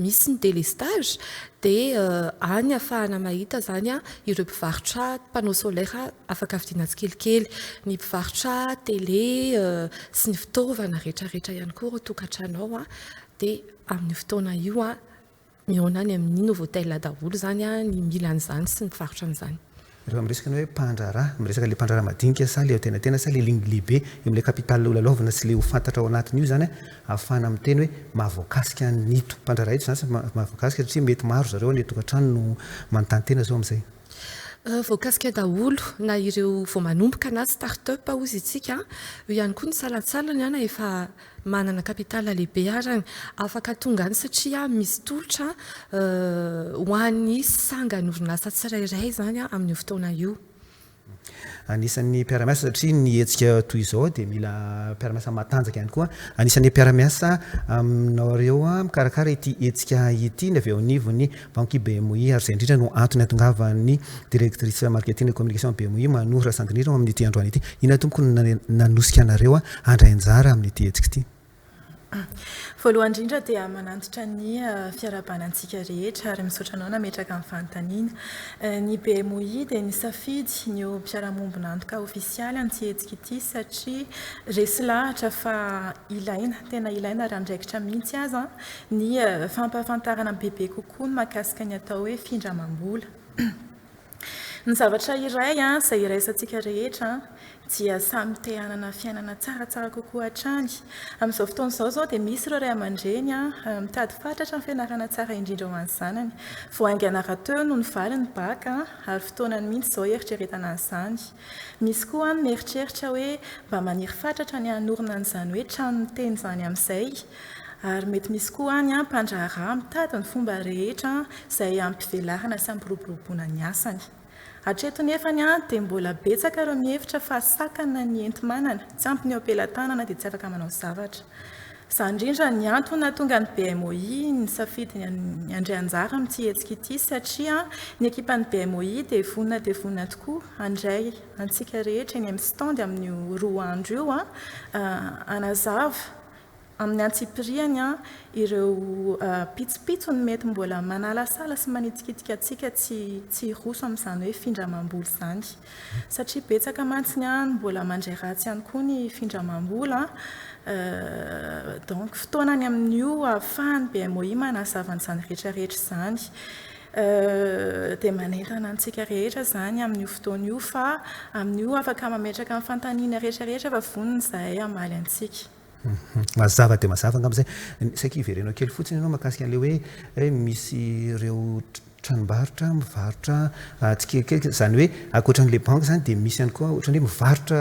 misy ny délestage dia any ahafahana mahita izany ireo mpivarotra panneau solaire afaka vidiana tsikelikely. Ny mpivarotra télé sy ny fitaovana rehetrarehetra ihany koa ireo tokantrano ao dia amin'io fotoana io Mihaona any amin'ny Novotel daholo izany ny mila an'izany sy ny mpivarotra an'izany. Rehefa miresaka ny hoe mpandraharaha, miresaka ilay mpandraharaha madinika sa ilay antenantena sa ilay lehibe eo amin'ilay capital holalaovina sy ilay ho fantatra ao anatin'io izany ahafahana miteny hoe mahavoakasika an'ito mpandraharaha ito izany sa mahavoakasika satria mety maro zareo any an-tokantrano no manontany tena izao amin'izay. Voakasika daholo na ireo vao manomboka na start-up hozy isika, eo ihany koa ny salantsalany na efa manana capital lehibe arany afaka tonga any satria misy tolotra ho an'ny sangan'orinasa tsirairay izany amin'io fotoana io. Anisan'ny mpiara-miasa satria ny hetsika toy izao dia mila mpiara-miasa matanjaka ihany koa. Anisan'ny mpiara-miasa aminareo mikarakara ity hetsika ity ny avy eo anivon'ny banky BMI ary izay indrindra no antony hahatongavan'ny directrice marketing et communication BMI Mano Rasandinirina ao amin'ity androany ity. Inona tompoko no nanosika anareo handray anjara amin'ity hetsika ity? Voalohany indrindra dia manantitra ny fiarahabana antsika rehetra ary misaotra anao nametraka ny fanontaniana. Ny BMOI dia nisafidy ny ho mpiara-mombon'antoka ofisialy amin'ity hetsika ity satria resy lahatra fa ilaina, tena ilaina ary andraikitra mihitsy aza ny fampahafantarana bebe kokoa ny mahakasika ny atao hoe findramam-bola. Ny zavatra iray izay iraisantsika rehetra dia samy te hanana fiainana tsaratsara kokoa hatrany. Amin'izao fotoana izao izao dia misy ireo ray aman-dreny mitady fatratra ny fianarana tsara indrindra ho an'ny zanany. Vao haingana rahateo no nivaly ny bacc ary fotoanany mihitsy izao hieritreretana an'izany. Misy koa ny mieritreritra hoe mba maniry fatratra ny hanorina an'izany hoe trano miteny izany amin'izay. Ary mety misy koa any mpandraharaha mitady ny fomba rehetra izay hampivelarana sy hampiroboroboana ny asany. Hatreto nefany dia mbola betsaka ireo mihevitra fa sakana ny enti-manana, tsy ampy ny eo am-pelatanana dia tsy afaka manao zavatra. Izany indrindra ny antony nahatonga ny BMOI nisafidy ny handray anjara amin'ity hetsika ity satria ny ekipan'ny BMOI dia vonona dia vonona tokoa handray antsika rehetra eny amin'ny stand amin'io roa andro io hanazava Amin'ny antsipiriany, ireo pitsopitsony mety mbola manalasala sy manitikitika antsika tsy tsy hiroso amin'izany hoe findramam-bola izany. Satria betsaka mantsy ny no mbola mandray ratsy ihany koa ny findramam-bola. Donc fotoanany amin'io ahafahan'ny BMOI manazava an'izany rehetra rehetra izany. Dia manentana antsika rehetra izany amin'io fotoana io fa amin'io afaka mametraka ny fanontaniana rehetra rehetra fa vonona izahay hamaly antsika. Mazava dia mazava angamba izay. Saika hiverenao kely fotsiny ianao mahakasika an'ilay hoe misy ireo tranombarotra mivarotra tsikelikely, izany hoe ankoatran'ilay banky izany dia misy ihany koa ohatran'ny hoe mivarotra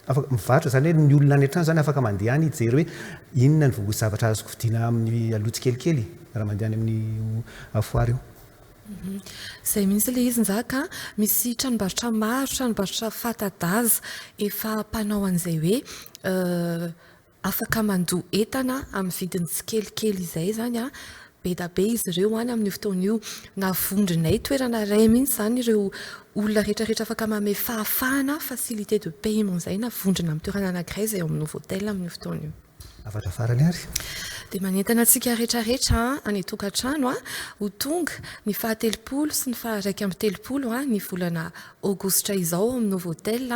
Afaka mivarotra izany hoe ny olona any an-trano izany afaka mandeha any hijery hoe inona ny zavatra azoko vidiana amin'ny aloha tsikelikely raha mandeha any amin'io foire io. Izay mihitsy ilay izy Njaka a! Misy tranombarotra maro, tranombarotra fanta-daza efa mpanao an'izay hoe afaka mandoa entana amin'ny vidiny tsikelikely izay izany an! Be da be izy ireo any amin'io fotoana io. Navondronay toerana iray mihitsy izany ireo olona rehetra rehetra afaka manome fahafahana, facilité de paiement izay, navondrona amin'ny toerana anankiray izay ao amin'ny Novotel amin'io fotoana io. Hafatra farany ary. Dia manentana antsika rehetra rehetra any an-tokantrano ho tonga ny fahatelopolo sy ny faha-31 ny volana aogositra izao ao amin'ny Novotel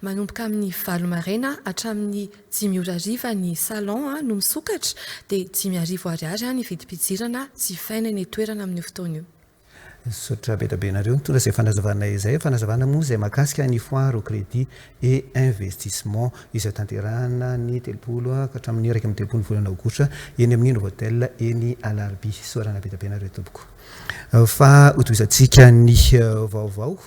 manomboka amin'ny valo maraina hatramin'ny dimy ora hariva ny salon no misokatra dia 5000 ariary ny vidim-pidirana jifaina eny an-toerana amin'io fotoana io. Misaotra be dia be anareo nitondra izay fanazavana izay. Fanazavana moa izay mahakasika ny foire au crédit et investissement izay tanterahana ny 30 ka hatramin'ny 31 volana aogositra eny amin'ny Novotel eny Alarobia. Isaorana be dia be anareo tompoko. Fa hotohizantsika ny vaovao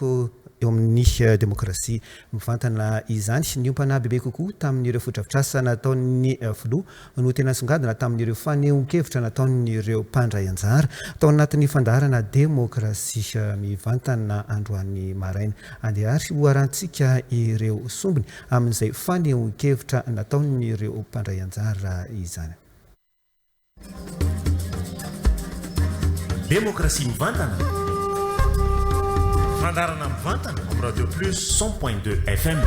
eo amin'ny demokrasia mivantana izany. Niompana bebe kokoa tamin'ireo fotodrafitrasa nataon'ny filoha no tena nisongadina tamin'ireo fanehoan-kevitra nataon'ireo mpandray anjara tao anatin'ny fandaharana Demokrasia mivantana androany maraina. Andeha àry hoharantsika ireo sombiny amin'izay fanehoan-kevitra nataon'ireo mpandray anjara izany. Demokrasia mivantana, fandaharana mivantana amin'ny Radio Plus 100.2 FM,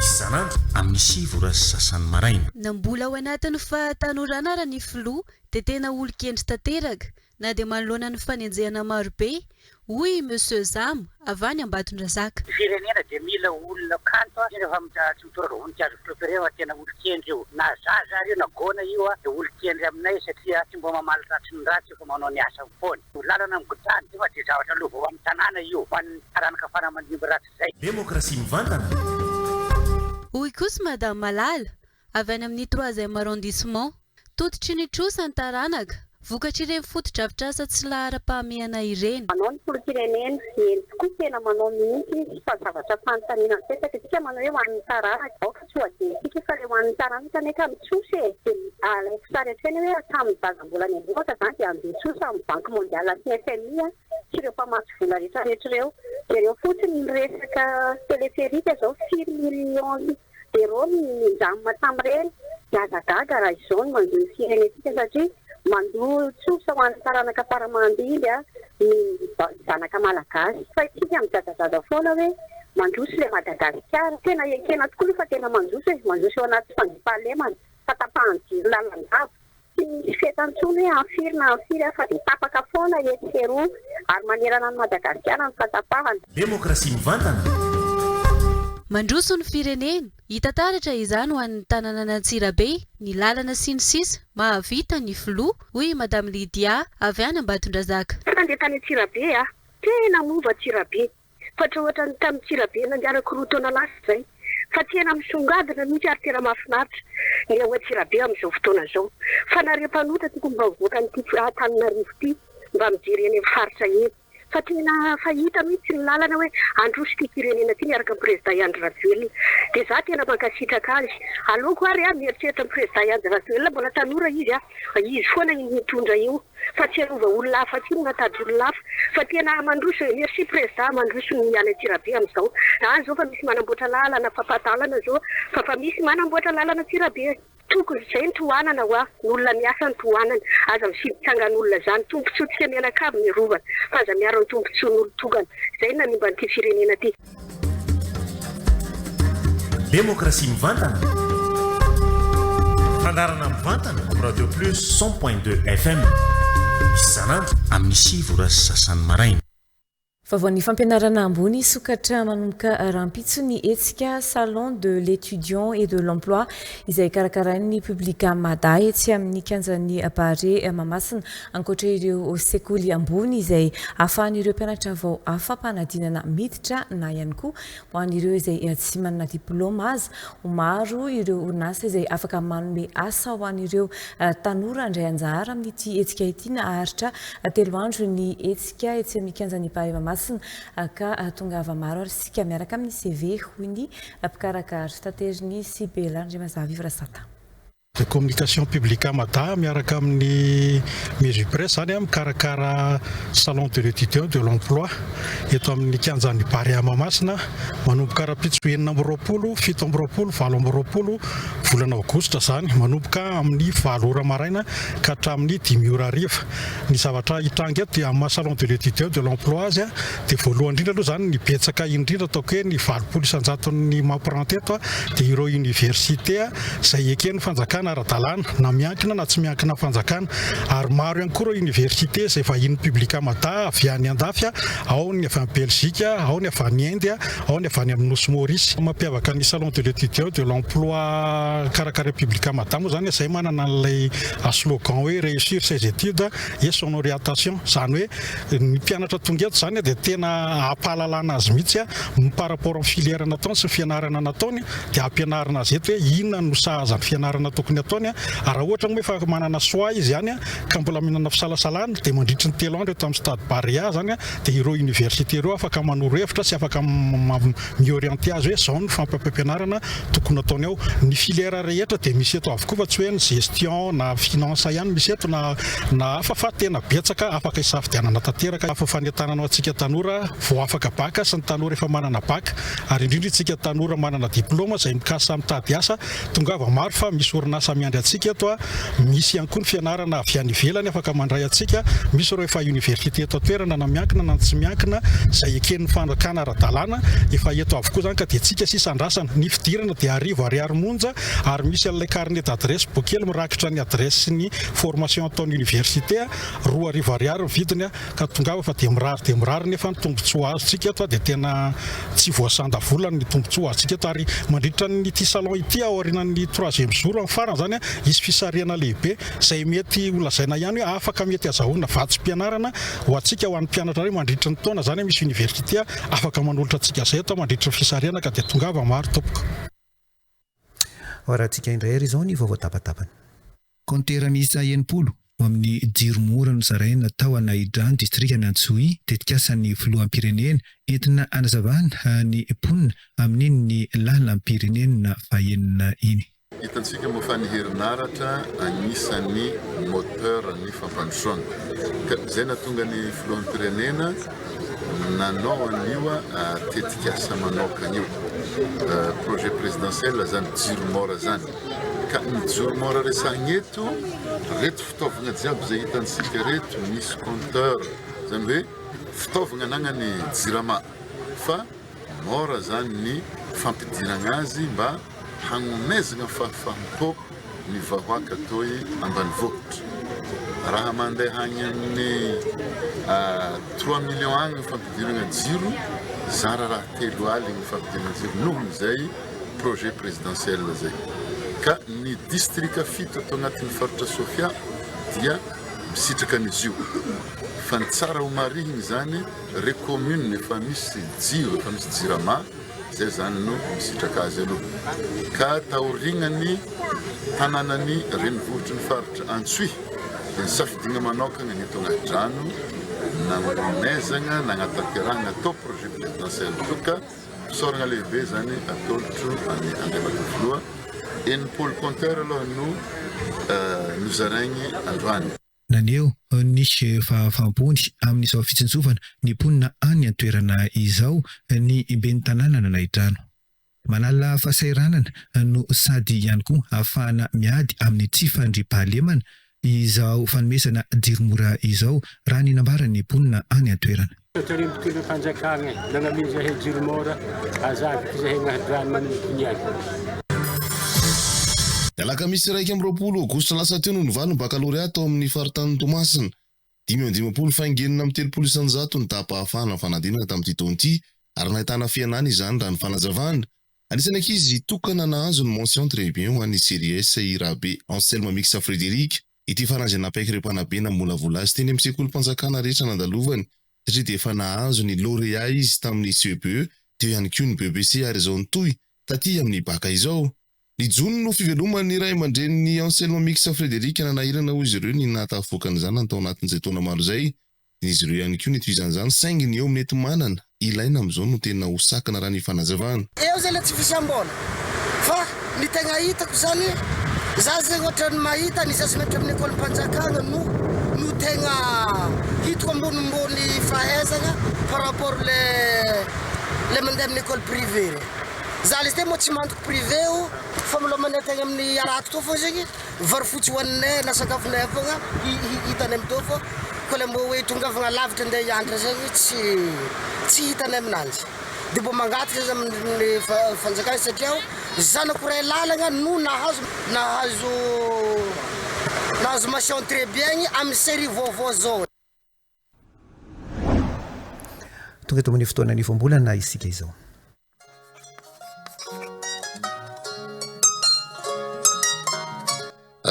isan'andro amin'ny sivy ora sy sasany maraina. Na mbola ao anatin'ny fahatanorana ara ny filoha dia tena olon-kendry tanteraka na dia manoloana ny fanenjehana marobe Hoy i Monsieur Zama, avy any Ambatondrazaka. Ny firenena dia mila olona kanto indrindra fa tsy mitoraka voninkazo filoham-pirenena fa tena olon-kendry io. Na zaza ary io na gona io dia olon-kendry aminay satria tsy mba mamaly ratsy ny ratsy fa manao ny asany foana. Lalana migodàna nefa dia zavatra lova ho an'ny tanàna io, ho an'ny taranaka fara aman-dimby rahatrizay. Demokrasia mivantana. Hoy kosa Madame Malala, avy any amin'ny troisième arrondissement. Tototry ny trosa ny taranaka, vokatr'ireny fotodrafitrasa tsy laharam-pahamehana ireny. Manao ny filoham-pirenena, eny tokoa tena manao mihitsy izy fa zavatra fanontaniana mipetraka isika manao hoe ho an'ny taranaka, aoka tsy ho adinontsika fa ilay ho an'ny taranaka anie ka mitrosa e! Dia alaiko sary an-tsaina hoe hatramin'ny zaza mbola any am-bohoka izany dia handoa trosa amin'ny banque mondiale sy ny FMI sy ireo mpamatsy vola rehetra rehetra ireo. Jereo fotsiny ny resaka téléphérique izao firy millions Zéro ny ninjamina tamin'ireny dia aza gaga raha izao no manjo ny firenentsika satria mandoa trosa ho an'ny taranaka fara-mandimby ny zanaka malagasy. Fa isika midadadada foana hoe mandroso ilay Madagasikara. Tena ekena tokoa aloha fa tena mandroso e, mandroso eo anaty fandriampahalemana fa tapahan'ny jiro lalandava. Tsy misy feta intsony hoe amin'ny firy na amin'ny firy fa dia tapaka foana etsy sy eroa ary manerana an'i Madagasikara ny fahatapahana. Demokrasia mivantana. Mandroso ny firenena, hita taratra izany ho an'ny tanànan'Antsirabe, ny lalana sy ny sisa, mahavita ny filoha, hoy i Madame Lydia avy any Ambatondrazaka. Nandeha tany Antsirabe aho, tena mova Antsirabe. Fa tsy ohatran'ny tamin'ny Tsirabe nandehanako roa taona lasa izay, fa tena misongadina mihitsy ary tena mahafinaritra ny ao Antsirabe amin'izao fotoana izao. Fa nareo mpanohitra tokony mba mivoaka an'ity Antananarivo ity mba mijery eny amin'ny faritra eny. Fa tena fa hita mihitsy ny lalana hoe handroso ity firenena ity miaraka amin'ny Président Andry Rajoelina. Dia za tena mankasitraka azy. Aleoko ary aho mieritreritra ny Président Andry Rajoelina mbola tanora izy a, izy foana iny mitondra io. Fa tsy hanova olona hafa intsony na tady olona hafa fa tena mandroso e! Merci Prezda mandroso ny any Antsirabe amizao. Any zao fa misy manamboatra lalana fapadalana zao fa fa misy manamboatra lalana Antsirabe. Tokony zay no tohanana hoa, ny olona miasa no tohanana, aza mifidy tsangan'olona zany, tombotsoantsika mianakavy ny arovana fa aza miaro ny tombotsoan'olon-tokana, zay no nanimba an'ity firenena ty. Demokrasia mivantana. Fandaharana mivantana amin'ny Radio Plus 100.2 FM. Isan'andro amin'ny sivy ora sy sasany maraina. Vaovaon'ny fampianarana ambony, Hisokatra manomboka rahampitso ny hetsika Salon de l'étudiant et de l'emploi izay karakarain'ny Publica Mada etsy amin'ny kianjan'ny Barea Mahamasina. Ankoatra ireo sekoly ambony izay ahafahan'ireo mpianatra vao afa-panadinana miditra na ihany koa ho an'ireo izay tsy manana diplaoma aza, ho maro ireo orinasa izay afaka manome asa ho an'ireo tanora handray anjara amin'ity hetsika ity. Naharitra telo andro ny hetsika etsy amin'ny kianjan'ny Barea Mahamasina. Toamasina ka tongava maro ary isika miaraka amin'ny CV hoy ny mpikarakara. Taterin'i Sibela Andriamazava Yves Rasata. De communication Publica Mada miaraka amin'ny Mesupresse izany mikarakara salon de l'étudiant de l'emploi eto amin'ny kianjan'ny Barea Mahamasina manomboka rahampitso 26, 27, 28 volana aogositra izany manomboka amin'ny valo ora maraina ka hatramin'ny dimy ora hariva. Ny zavatra hitranga eto dia amin'ny maha salon de l'étudiant de l'emploi azy dia voalohany indrindra aloha izany ny betsaka indrindra ataoko hoe ny 80 isan-jaton'ny mampiranty eto dia ireo université izay eken'ny fanjakana ara-dalàna na miankina na tsy miankina amin'ny fanjakana ary maro ihany koa ireo université izay vahinin'ny Publica Mada avy any andafy ao ny avy any Belgique, ao ny avy any Inde, ao ny avy any amin'ny Nosy Maurice. Mampiavaka ny salon de l'étudiant de l'emploi karakarain'ny Publica Mada moa izany izay manana an'ilay slogan hoe réussir ses études et son orientation, izany hoe ny mpianatra tonga eto izany dia tena ampahalalana azy mihitsy par rapport amin'ny filière nataony sy ny fianarana nataony dia ampianarina azy eto hoe inona no sahaza ny fianarana tokony ataony ary raha ohatra moa efa manana choix izy any ka mbola mihinana fisalasalana dia mandritry ny telo andro eto amin'ny stade Barea izany dia ireo université ireo afaka manoro hevitra sy afaka mi-orienter azy hoe izao no fampampianarana tokony ataony ao. Ny filière rehetra dia misy eto avokoa fa tsy hoe ny gestion na finance ihany misy eto na na hafa fa tena betsaka afaka hisafidianana tanteraka. Fa fanentanana ho antsika tanora vao afaka bac sy ny tanora efa manana bac ary indrindra isika tanora manana diploma izay mikasa mitady asa, tongava maro fa misy orinasa miandry antsika eto, misy ihany koa ny fianarana avy any ivelany afaka mandray antsika, misy ireo efa université eto an-toerana na miankina na ny tsy miankina izay eken'ny fanjakana ara-dalàna, efa eto avokoa izany ka dia antsika sisa andrasana. Ny fidirana dia arivo ariary monja ary misy an'ilay carnet d'adresse boky kely mirakitra ny adresse sy ny formation ataon'ny université, 2000 ariary ny vidiny. Ka tongava fa dia mirary dia mirary nefa ny tombotsoa azontsika eto dia tena tsy voasanda vola ny tombotsoa azontsika eto ary mandritra ity salon ity aorianan'ny troisième jour amin'ny farany izany hisy fisarihana lehibe izay mety ho lazaina ihany hoe afaka mety azahoana vatsim-pianarana ho antsika ho an'ny mpianatra ireo mandritry ny taona izany misy université afaka manolotra antsika izay eto mandritry ny fisarihana ka dia tongava maro tompoko. Ho arahantsika indray ary izao ny vaovao tapatapany. Kaontera miisa 60 ho amin'ny jiro mora nozaraina tao Anahidrano, distrikan'Antsohihy, tetikasan'ny filoham-pirenena entina hanazavana ny mponina amin'iny lalam-pirenena fahenina iny. Hitantsika moa fa ny herinaratra anisan'ny moteur ny fampandrosoana ka izay nahatonga ny filoham-pirenena nanao an'io tetikasa manokana io, projet présidentiel zany jiro mora zany. Ka ny joro mora resahina eto, reto fitaovagna jiaby zay hitantsika reto, misy compteur, zany hoe fitaovagna anagnan'ny jirama fa mora zany ny fampidiragna azy mba hagnomezagna fahafaham-po ny vahoaka toy ambanivohitra. Raha mandeha agny amin'ny trois millions agny ny fampidiragna jiro, zara raha telo aligny ny fampidiragna jiro noho izay. projet présidentiel zay ka ny distrika fito ato agnatin'ny faritra Sofia dia misitraka an'izy io fa ny tsara ho marihigny zany re commune efa misy jiro efa misy jirama zay zany no misitraka azy aloha ka taorignany tanànan'ny renivohitry ny faritra Antsohihy dia nisafidigna manokagna ny eto Agnahidrano nagnomezagna nagnatanterahagna atao projet présidentiel to ka Fisaoragna lehibe zany atolotro an'i Andriamatoa Filoha. 60 compteur aloha no nozaraigny androany. Naneho ny fahafahampony amin'izao fitsinjovana ny mponina any an-toerana izao ny ben'ny tanànan'Anahidrano. Manala fahasahiranana no sady ihany koa ahafahana miady amin'ny tsy fandriampahalemana izao fanomezana jiro mora izao, raha ny nambaran'ny mponina any an-toerana. Misaotra ny mpitondra fanjakagna nagnamia zahay jiro mora, azaviko zahay gnahy-drano manomboky niany. Ny alakamisy 21 aogositra lasa teo no nivaly ny bakalorea tao amin'ny faritanin'i Toamasina. 55 faingo 36% ny taham-pahafahana ny fanadinana tamin'ity taona ity ary nahitana fihenana izany raha ny fanazavana. Anisan'ny ankizy tokana nahazo ny mention très bien ho an'ny série S i Rabe Anselme Mixa Frédéric. Ity farany izay nampiaiky ireo mpanabe namolavola azy teny amin'ny sekolim-panjakana rehetra nandalovany satria dia efa nahazo ny lauréat izy tamin'ny CEPE, teo ihany koa ny BEPC ary izao nitohy taty amin'ny Bac izao. Ny jono no fiveloman'ny ray aman-drenin'i Anselme Mixa Frédéric nanahirana hoy izy ireo ny nahatafavoaka ny zanany tao anatin'izay taona maro izay. Izy ireo ihany koa ny tohizan'izany saingy ny eo amin'ny enti-manana ilaina amin'izao no tena ho sakana raha ny fanazavana. Eo zay le tsy fisiam-bola fa ny tegna hitako zany za zegny ohatran'ny mahita ny zaza mianatra amin'ny école-mpanjakana no no tegna hitako ambonimbony fahaizagna par rapport le le mandeha amin'ny école privée regny. Za lesy moa tsy mandoko privé o fa mbola mandeha tegna amin'ny harato tô fô zegny. Vary fotsy hohaninay na sakafonay fogna hitanay amin'tô fô koa le mbô hoe tongavagna lavitra andeha hianatra zegny tsy tsy hitanay aminanjy de mbô mangataka zay amin'ny fanjakana satria zanako ray lalagna no nahazo nahazo nahazo mention très bien amin'ny série vaovao zao. Tonga eto amin'ny fotoanan'ny voambolana isika izao.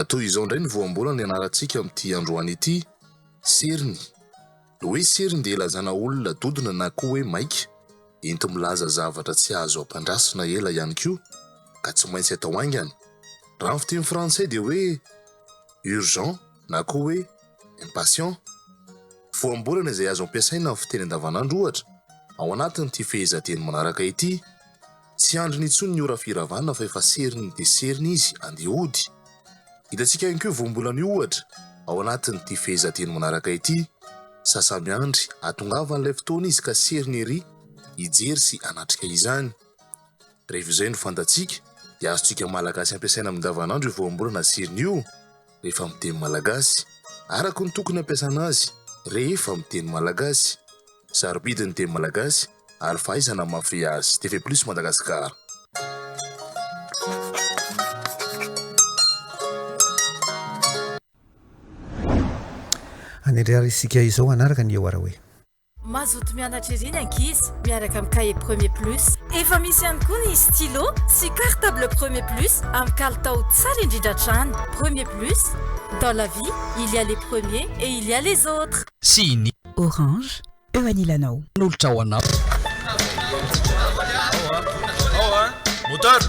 Toy izao indray ny voambolana ianarantsika amin'ity androany ity, seriny. Ny hoe seriny dia ilazana olona dodona na koa hoe maika, enti-milaza zavatra tsy azo ampandrasina ela ihany koa, ka tsy maintsy atao haingana. Raha ny fiteny frantsay dia hoe urgent na koa hoe impatient. Voambolana izay azo ampiasaina amin'ny fiteny andavanandro ohatra, ao anatin'ity fehezanteny manaraka ity, Tsy andriny intsony ny ora firavana fa efa seriny dia seriny izy andeha hody. Hitantsika ihany koa io voambolana io ohatra, ao anatin'ity fehezanteny manaraka ity, Sasa-miandry hahatongavan'ilay fotoana izy ka seriny ery hijery sy hanatrika izany. Rehefa izay no fantatsika dia azontsika Malagasy ampiasaina amin'ny andavanandro io voambolana seriny io. rehefa miteny malagasy, araka ny tokony hampiasana azy rehefa miteny malagasy. Sarobidy ny teny malagasy ary fahaizana mahafehy azy. TV Plus Madagascar. Anendry ary isika izao hanaraka ny eo Araoe. Mazoto mianatra ery ny ankizy miaraka amin'ny cahier Premier Plus. Efa misy ihany koa ny stylo sy cartable Premier Plus amin'ny kalitao tsara indrindra hatrany. Premier Plus, dans la vie, il y a les premiers et il y a les autres. Sy ny. Orange, eo anilanao. Nolotra ho anao. Moteur!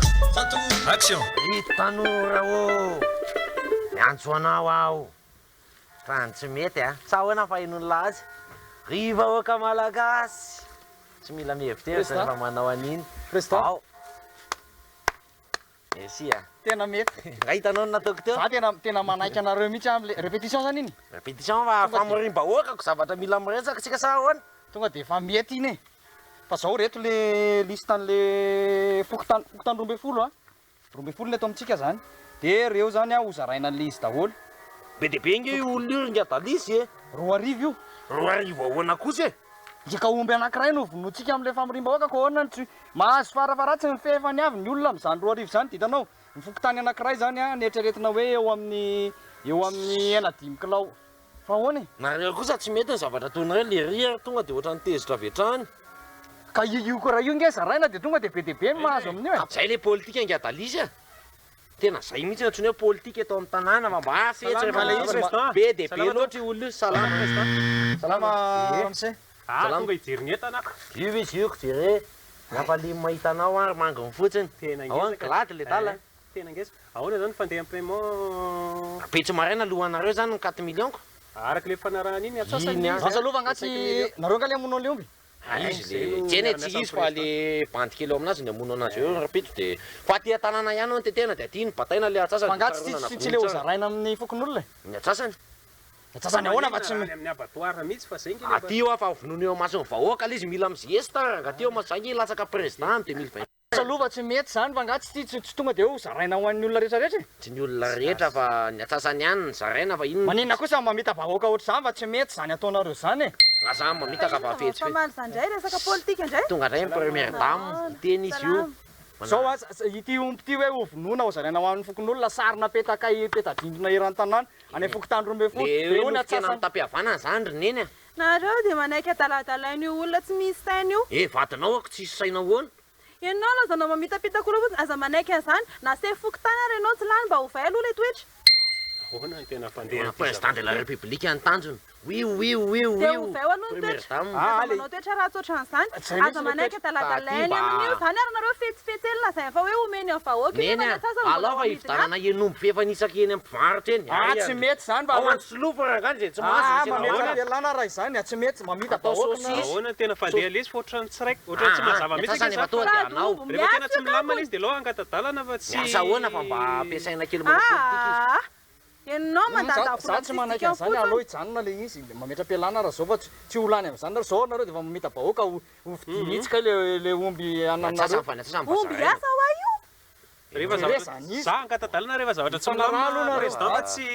Action! Ry tanora ô! Miantso anao aho. Fa ny tsy mety a! Sa ahoana ny fahenoan'lah azy? Ry vahoaka malagasy! Tsy mila mihevitevitra rehefa manao an'iny. Ao! Merci a! Tena mety. Nga hitanao ny nataoko teo? Za tena tena manaiky anareo mihitsy aho amle répétition zany iny? Répétition fa famoriam-bahoaka ko zavatra mila miresaka tsika sa ahoana? Tonga de efa mety iny e! Fa zao reto le liste an'le fokontany fokontany 12 a! 12 ny eto amintsika zany. De reo zany a hozaraina an'le izy daholo. Be dia be nge io olona io ry ngadalisy e! 2000 io. 2000 ahoana kosa e? Ndry ka omby anankiray no vonointsika amin'ilay famoriam-bahoaka ko ahoana no tsy mahazo farafaharatsiny ny fehefany avy ny olona amin'izany 2000 izany dia hitanao ny fokontany anankiray izany a ny eritreretina hoe eo amin'ny eo amin'ny hena dimy kilao Fa ahoana e? Nareo kosa tsy mety ny zavatra ataonareo le ry ary tonga de ohatran'ny tezitra avy hatrany. Ka io io raha io nge zaraina de tonga de be dia be ny mahazo amin'io e. Zay le politika ngadalisy a! Tena zay mihitsy no antsoina hoe politika eto amin'ny tanàna fa mba fetsy rehefa Salama président. Be dia be loatra io olona io. Salama président. Salama ramose. Ah tonga hijery ny entana ako. Io izy io ko jere. Nafaliany mahita anao ary manginy fotsiny. Tena Ao ngeza ny ka. glady le dala. Eh. Tena ngeza. Ahoana zany fandeha am paiement? Rahampitso maraina alohanareo zany ny quatre millions ko. Araka le fanarahana iny atsasany Iny izy an. Asa aloha fa nga Cinq tsy millions. nareo nga le hamono an'le omby? Izy le tsy eny e tsy izy fa le bandy kely ao aminazy ny hamono anazy eo rahampitso de fa aty an-tanàna ihany hono tetehina de aty no bataina le atsasany Fa de nga tsy tsaroana tsy tsy le vono tsara. hozaraina amin'ny fokonolona e? Ny atsasany. Ny atsasany ahoana fa tsy Any amin'ny abattoir mihitsy fa zay nge le Aty hoa fa vonoina eo imason'ny vahoaka le izy mila mizesta ranga aty eo ma zay nge hilatsaka président am 2020. Asa aloha fa tsy mety izany fa angaha tsy tsy tonga dia hoe ho zaraina ho an'ny olona rehetra rehetra e? Tsy ny olona rehetra fa ny atsasany ihany no zaraina fa inona. Maninona kosa mamita-bahoaka ohatr'izany fa tsy mety izany ataonareo izany e! Nga za mamitaka fa fetsy fe. Famaly zany ndray resaka politika ndray. Tonga ndray ny première dame hiteny izy io. Zao a, ity omby ity hoe ho vonoina ho zaraina ho an'ny fokonolona, sary napetakay peta-drindrina eran'ny tanàna, any amin'ny fokontany 12, Le dia hoe eo ny nofon-kena atsasany. mitam-pihavanana zany ry neny a! Nareo dia manaiky adaladalain'io olona tsy misy saina io. Eh vadinao ako tsisy saina ahoana? Ianao lazainao mamitapitaka olona fotsiny, aza manaiky an'izany, na sefo fokontany ary ianao tsy lany mba ovay aloha ilay toetra. Ahoana ny tena fandehan'ity Président de la zavatra ity? République ny tanjona. Oui oui oui oui. Dia ovao aloha ny Première toetra. dame. Aza manao toetra ratsy ohatran'izany. Zay Aza mihitsy le manaiky toetra. adaladalainy Fa aty amin'io mba- izany ary nareo fetsifetsy eny lazaina fa hoe omeny ny vahoaka io Neny nefa ny a, antsasany mbola alao fa ao amidiny hividanana any. hen'omby efa nisaky eny amin'ny mpivarotra eny. Ah, Ay, tsy mety izany fa Ao Antsolofo rangahy izay tsy mahazo Ah, misy mametraka ahoana? fialana raha izany, ah, tsy mety, mamita Atao vahoaka saosisy. nareo. Ahoana tena fandeha ilay izy fa ohatran'ny tsy raiko, ohatran'ny tsy Ah, ah, mazava ny mihitsy antsasany ange efa tonga zany dia hanao. Rehefa tena tsy milamina ilay izy dia aleo angata-dalana fa tsy Miasa ahoana fa mba ampiasaina kely manao politika izy. Ah, ianao mandany Za vola tsy tsisy manaiky dikany an'izany, fotsiny. aleo hijanona ilay izy, mametra-pialana raha izao fa tsy tsy ho lany amin'izany nareo, izao nareo dia efa mamita-bahoaka ho ho vidiana mihitsy kay le le omby anananareo. Omby hiasa hoa io. Rehefa Jereza zavatra an'izy. za angata-dalana rehefa zavatra tsy Mifanaraha aloha milamina nareo. président fa tsy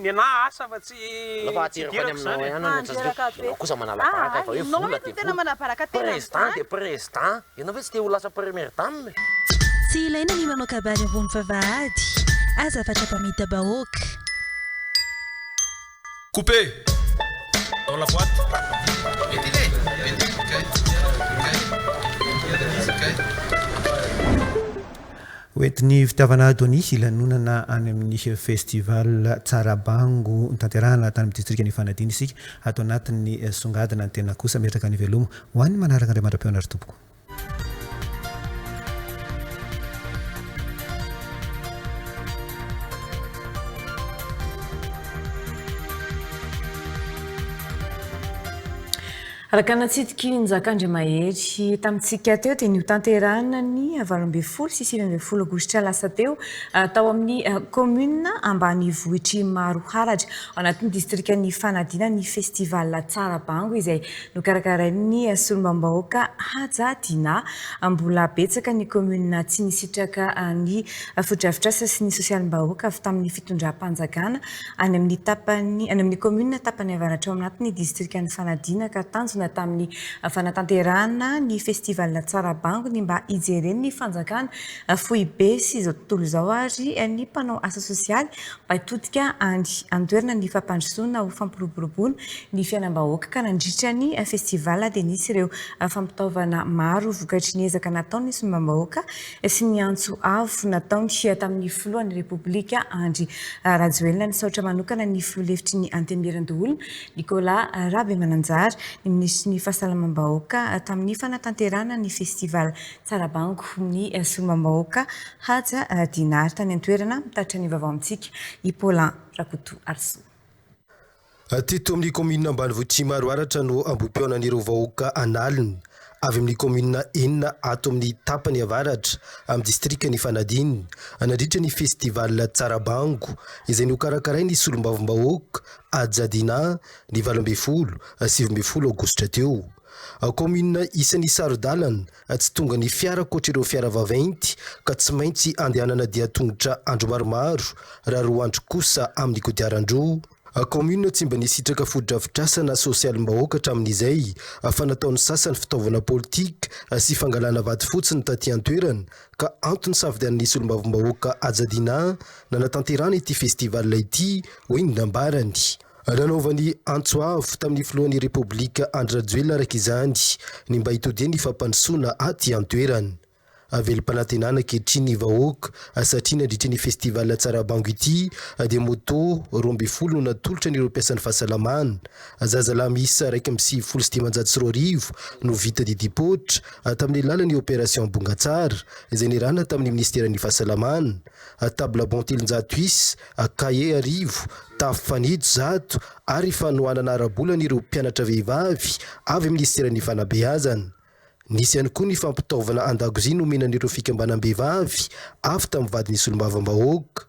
ny anahy asa fa tsy Alao fa tsy aterako any idirako aminao izany e. ihany ny antsasany. Mandreraka be. Ianao kosa manala baraka Ah, fa hoe ianao vola mihitsy dia no tena vola. manabaraka tena Président amin'izany. dia président. Ianao ve tsy te ho lasa première dame? Tsy ilaina ny manao kabary ambony vavahady. Aza fatra-pamita-bahoaka. Coupé Dans la boîte. Hoentin'ny fitiavana Donia hilanonana any amin'ny festival Tsarabango notanterahana tany amin'ny distrikan'i Ifanadiana isika ato anatin'ny songadina ny tena kosa metraka ny veloma ho an'ny manaraka indray mandra-pihaona ry tompoko. Araka ny natsidiky Njaka Andriamahery tamintsika teo dia notanterahina ny 18 sy 19 aogositra lasa teo tao amin'ny kaominina ambanivohitr'i Maroharatra ao anatin'ny distrikan'i Fanadina ny festival Tsarabango izay Nokarakarain'ny solombavambahoaka Haja Dinah. Mbola betsaka ny kaominina tsy nisitraka ny fotodrafitrasa sy ny sosialim-bahoaka avy tamin'ny fitondram-panjakana any amin'ny tapany any amin'ny kaominina tapany avaratra ao anatin'ny distrikan'i Fanadina ka tanjona tamin'ny fanatanterahana ny festival Tsarabango ny mba hijeren'ny fanjakana foibe sy izao tontolo izao ary ny mpanao asa sosialy mba hitodika any an-toerana ny fampandrosoana ho fampiroboroboana ny fiainam-bahoaka ka nandritra ny festival dia nisy ireo fampitaovana maro vokatry ny ezaka nataon'ny solombavambahoaka sy ny antso avo nataony tamin'ny filohan'ny Repoblika Andry Rajoelina. Nisaotra manokana ny filoha lefitry ny Antenimierandoholona Nicolas Rabemananjara, ny minisitry ny fahasalamam-bahoaka tamin'ny fanatanterahana ny festival Tsarabango ny solombavambahoaka Haja Dinary tany an-toerana mitatitra ny vaovao amintsika i Paulin Rakotoarisoa. Teto amin'ny kaominina ambanivohitr'i Maroaratra no ambohipihaonan'ireo vahoaka an'aliny avy amin'ny kaominina enina ato amin'ny tapany avaratra amin'ny distrikan'i Ifanadiana nandritra ny festival Tsarabango izay nokarakarain'ny solombavambahoaka Haja Dinah ny 18 19 aogositra teo. Kaominina isan'ny saro-dalana tsy tonga ny fiara ankoatra ireo fiara vaventy ka tsy maintsy andehanana dian-tongotra andro maromaro raha roa andro kosa amin'ny kodiaran-droa. Kaominina tsy mba nisitraka fotodrafitrasa na sosialim-bahoaka hatramin'izay fa nataon'ny sasany fitaovana politika sy fangalana vato fotsiny taty an-toerana ka antony safidian'ny solombavambahoaka Haja Dinah nanatanterahana ity festival ity, hoy ny nambarany. Nanaovany antso avo tamin'ny filohan'ny Repoblika Andry Rajoelina araka izany ny mba hitodian'ny fampandrosoana aty an-toerana. Velom-panantenana ankehitriny ny vahoaka satria nandritra ny festival Tsarabango ity dia moto 12 no natolotra an'ireo mpiasan'ny fahasalamana. Zazalahy miisa 2591 no vita didim-poitra tamin'ny alalan'ny opération Bongatsara izay niarahana tamin'ny minisiteran'ny fahasalamana. Table banc 300 isa, cahier arivo, tafo fanitso zato ary fanohanana ara-bola an'ireo mpianatra vehivavy avy amin'ny minisiteran'ny fanabeazana. Nisy ihany koa ny fampitaovana an-dakozia nomena an'ireo fikambanam-behivavy avy tamin'ny vadin'ny solombavambahoaka.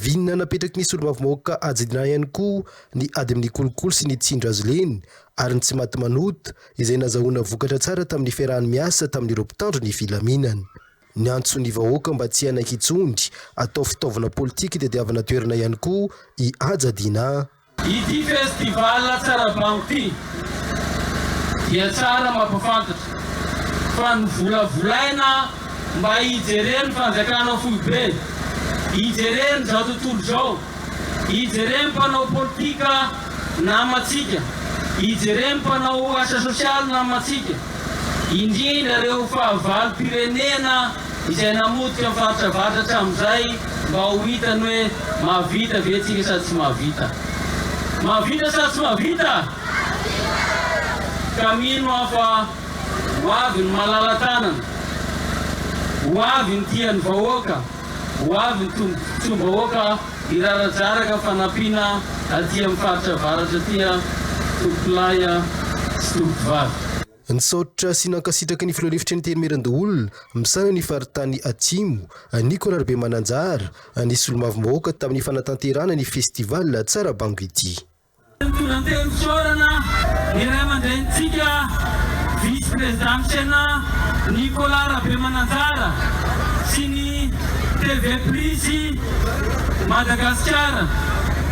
Vina napetraky ny solombavambahoaka Hajidina ihany koa ny ady amin'ny kolikoly sy ny tsindry azo lena ary ny tsy maty manota izay nazahoana vokatra tsara tamin'ny fiarahany miasa tamin'ireo mpitandro ny filaminana. Niantso ny vahoaka mba tsy hanaiky intsony atao fitaovana politika itadiavana toerana ihany koa i Haja Dinah. Ity festival Tsarabango ity dia tsara mampafantatra fa novolavolaina mba hijeren'ny fanjakana foibe, hijeren'izao tontolo izao, hijeren'ny mpanao politika namantsika, hijeren'ny mpanao asa sosialy namantsika, indrindra ireo fahavalom-pirenena izay namotika ny faritra avaratra hatramin'izay mba ho hitany hoe mahavita ve tsika sa tsy mahavita. Mahavita sa tsy mahavita? Ka mino aho fa ho avy ny malala-tanana, ho avy ny tia ny vahoaka, ho avy ny tombontsoam-bahoaka hiraradraraka fanampiana aty amin'ny faritra avaratra aty tompokolahy sy tompokovavy. Nisaotra sy nankasitraka ny filoha lefitry ny Antenimierandoholona misahana ny faritany Atsimo, Nicolas Rabemananjara, ny solombavambahoaka tamin'ny fanatanterahana ny Festival Tsarabango ity. Mitondra ny teny fisaorana ny ray aman-drenintsika Vice Président Sénat Nicolas Rabemananjara sy ny TV Plus Madagasikara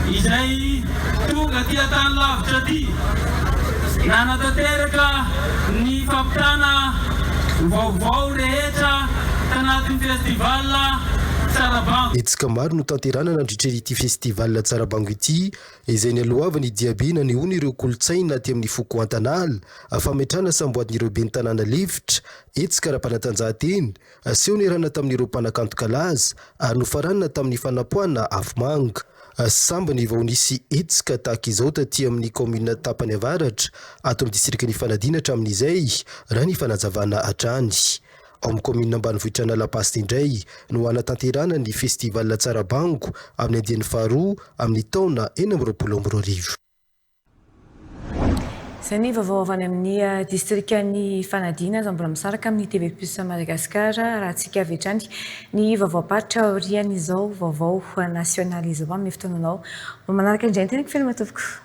izay tonga aty an-tany lavitra aty nanatanteraka ny fampitana vaovao rehetra tanatin'ny Festival Tsarabango. Hetsika maro no tanterahana nandritra ity Festival Tsarabango ity izay nialohavan'ny diabe nanehoana ireo kolontsaina aty amin'ny foko Antanala, fametrahana samboadin'ireo ben'ny tanàna lefitra, hetsika ara-panatanjahantena, Seho niarahana tamin'ireo mpanakanto kalaza ary nofaranana tamin'ny fanapoahana afomanga. Sambany vao nisy hetsika tahaka izao taty amin'ny kaominina tapany avaratra ato amin'ny distrikan'i Ifanadiana hatramin'izay, raha ny fanazavana hatrany. Ao amin'ny kaominina ambanivohitra Analapasina indray no hanatanterahana ny Festival Tsarabango amin'ny andiany faharoa amin'ny taona 2026. Izay ny vaovao avy any amin'ny distrikan'i Ifanadiana aza mbola misaraka amin'ny TV Plus Madagascar arahantsika avy hatrany ny vaovaom-paritra aorian'izao vaovao nasionaly izao amin'ny fotoananao manaraka indray ny tenako feno matompoko.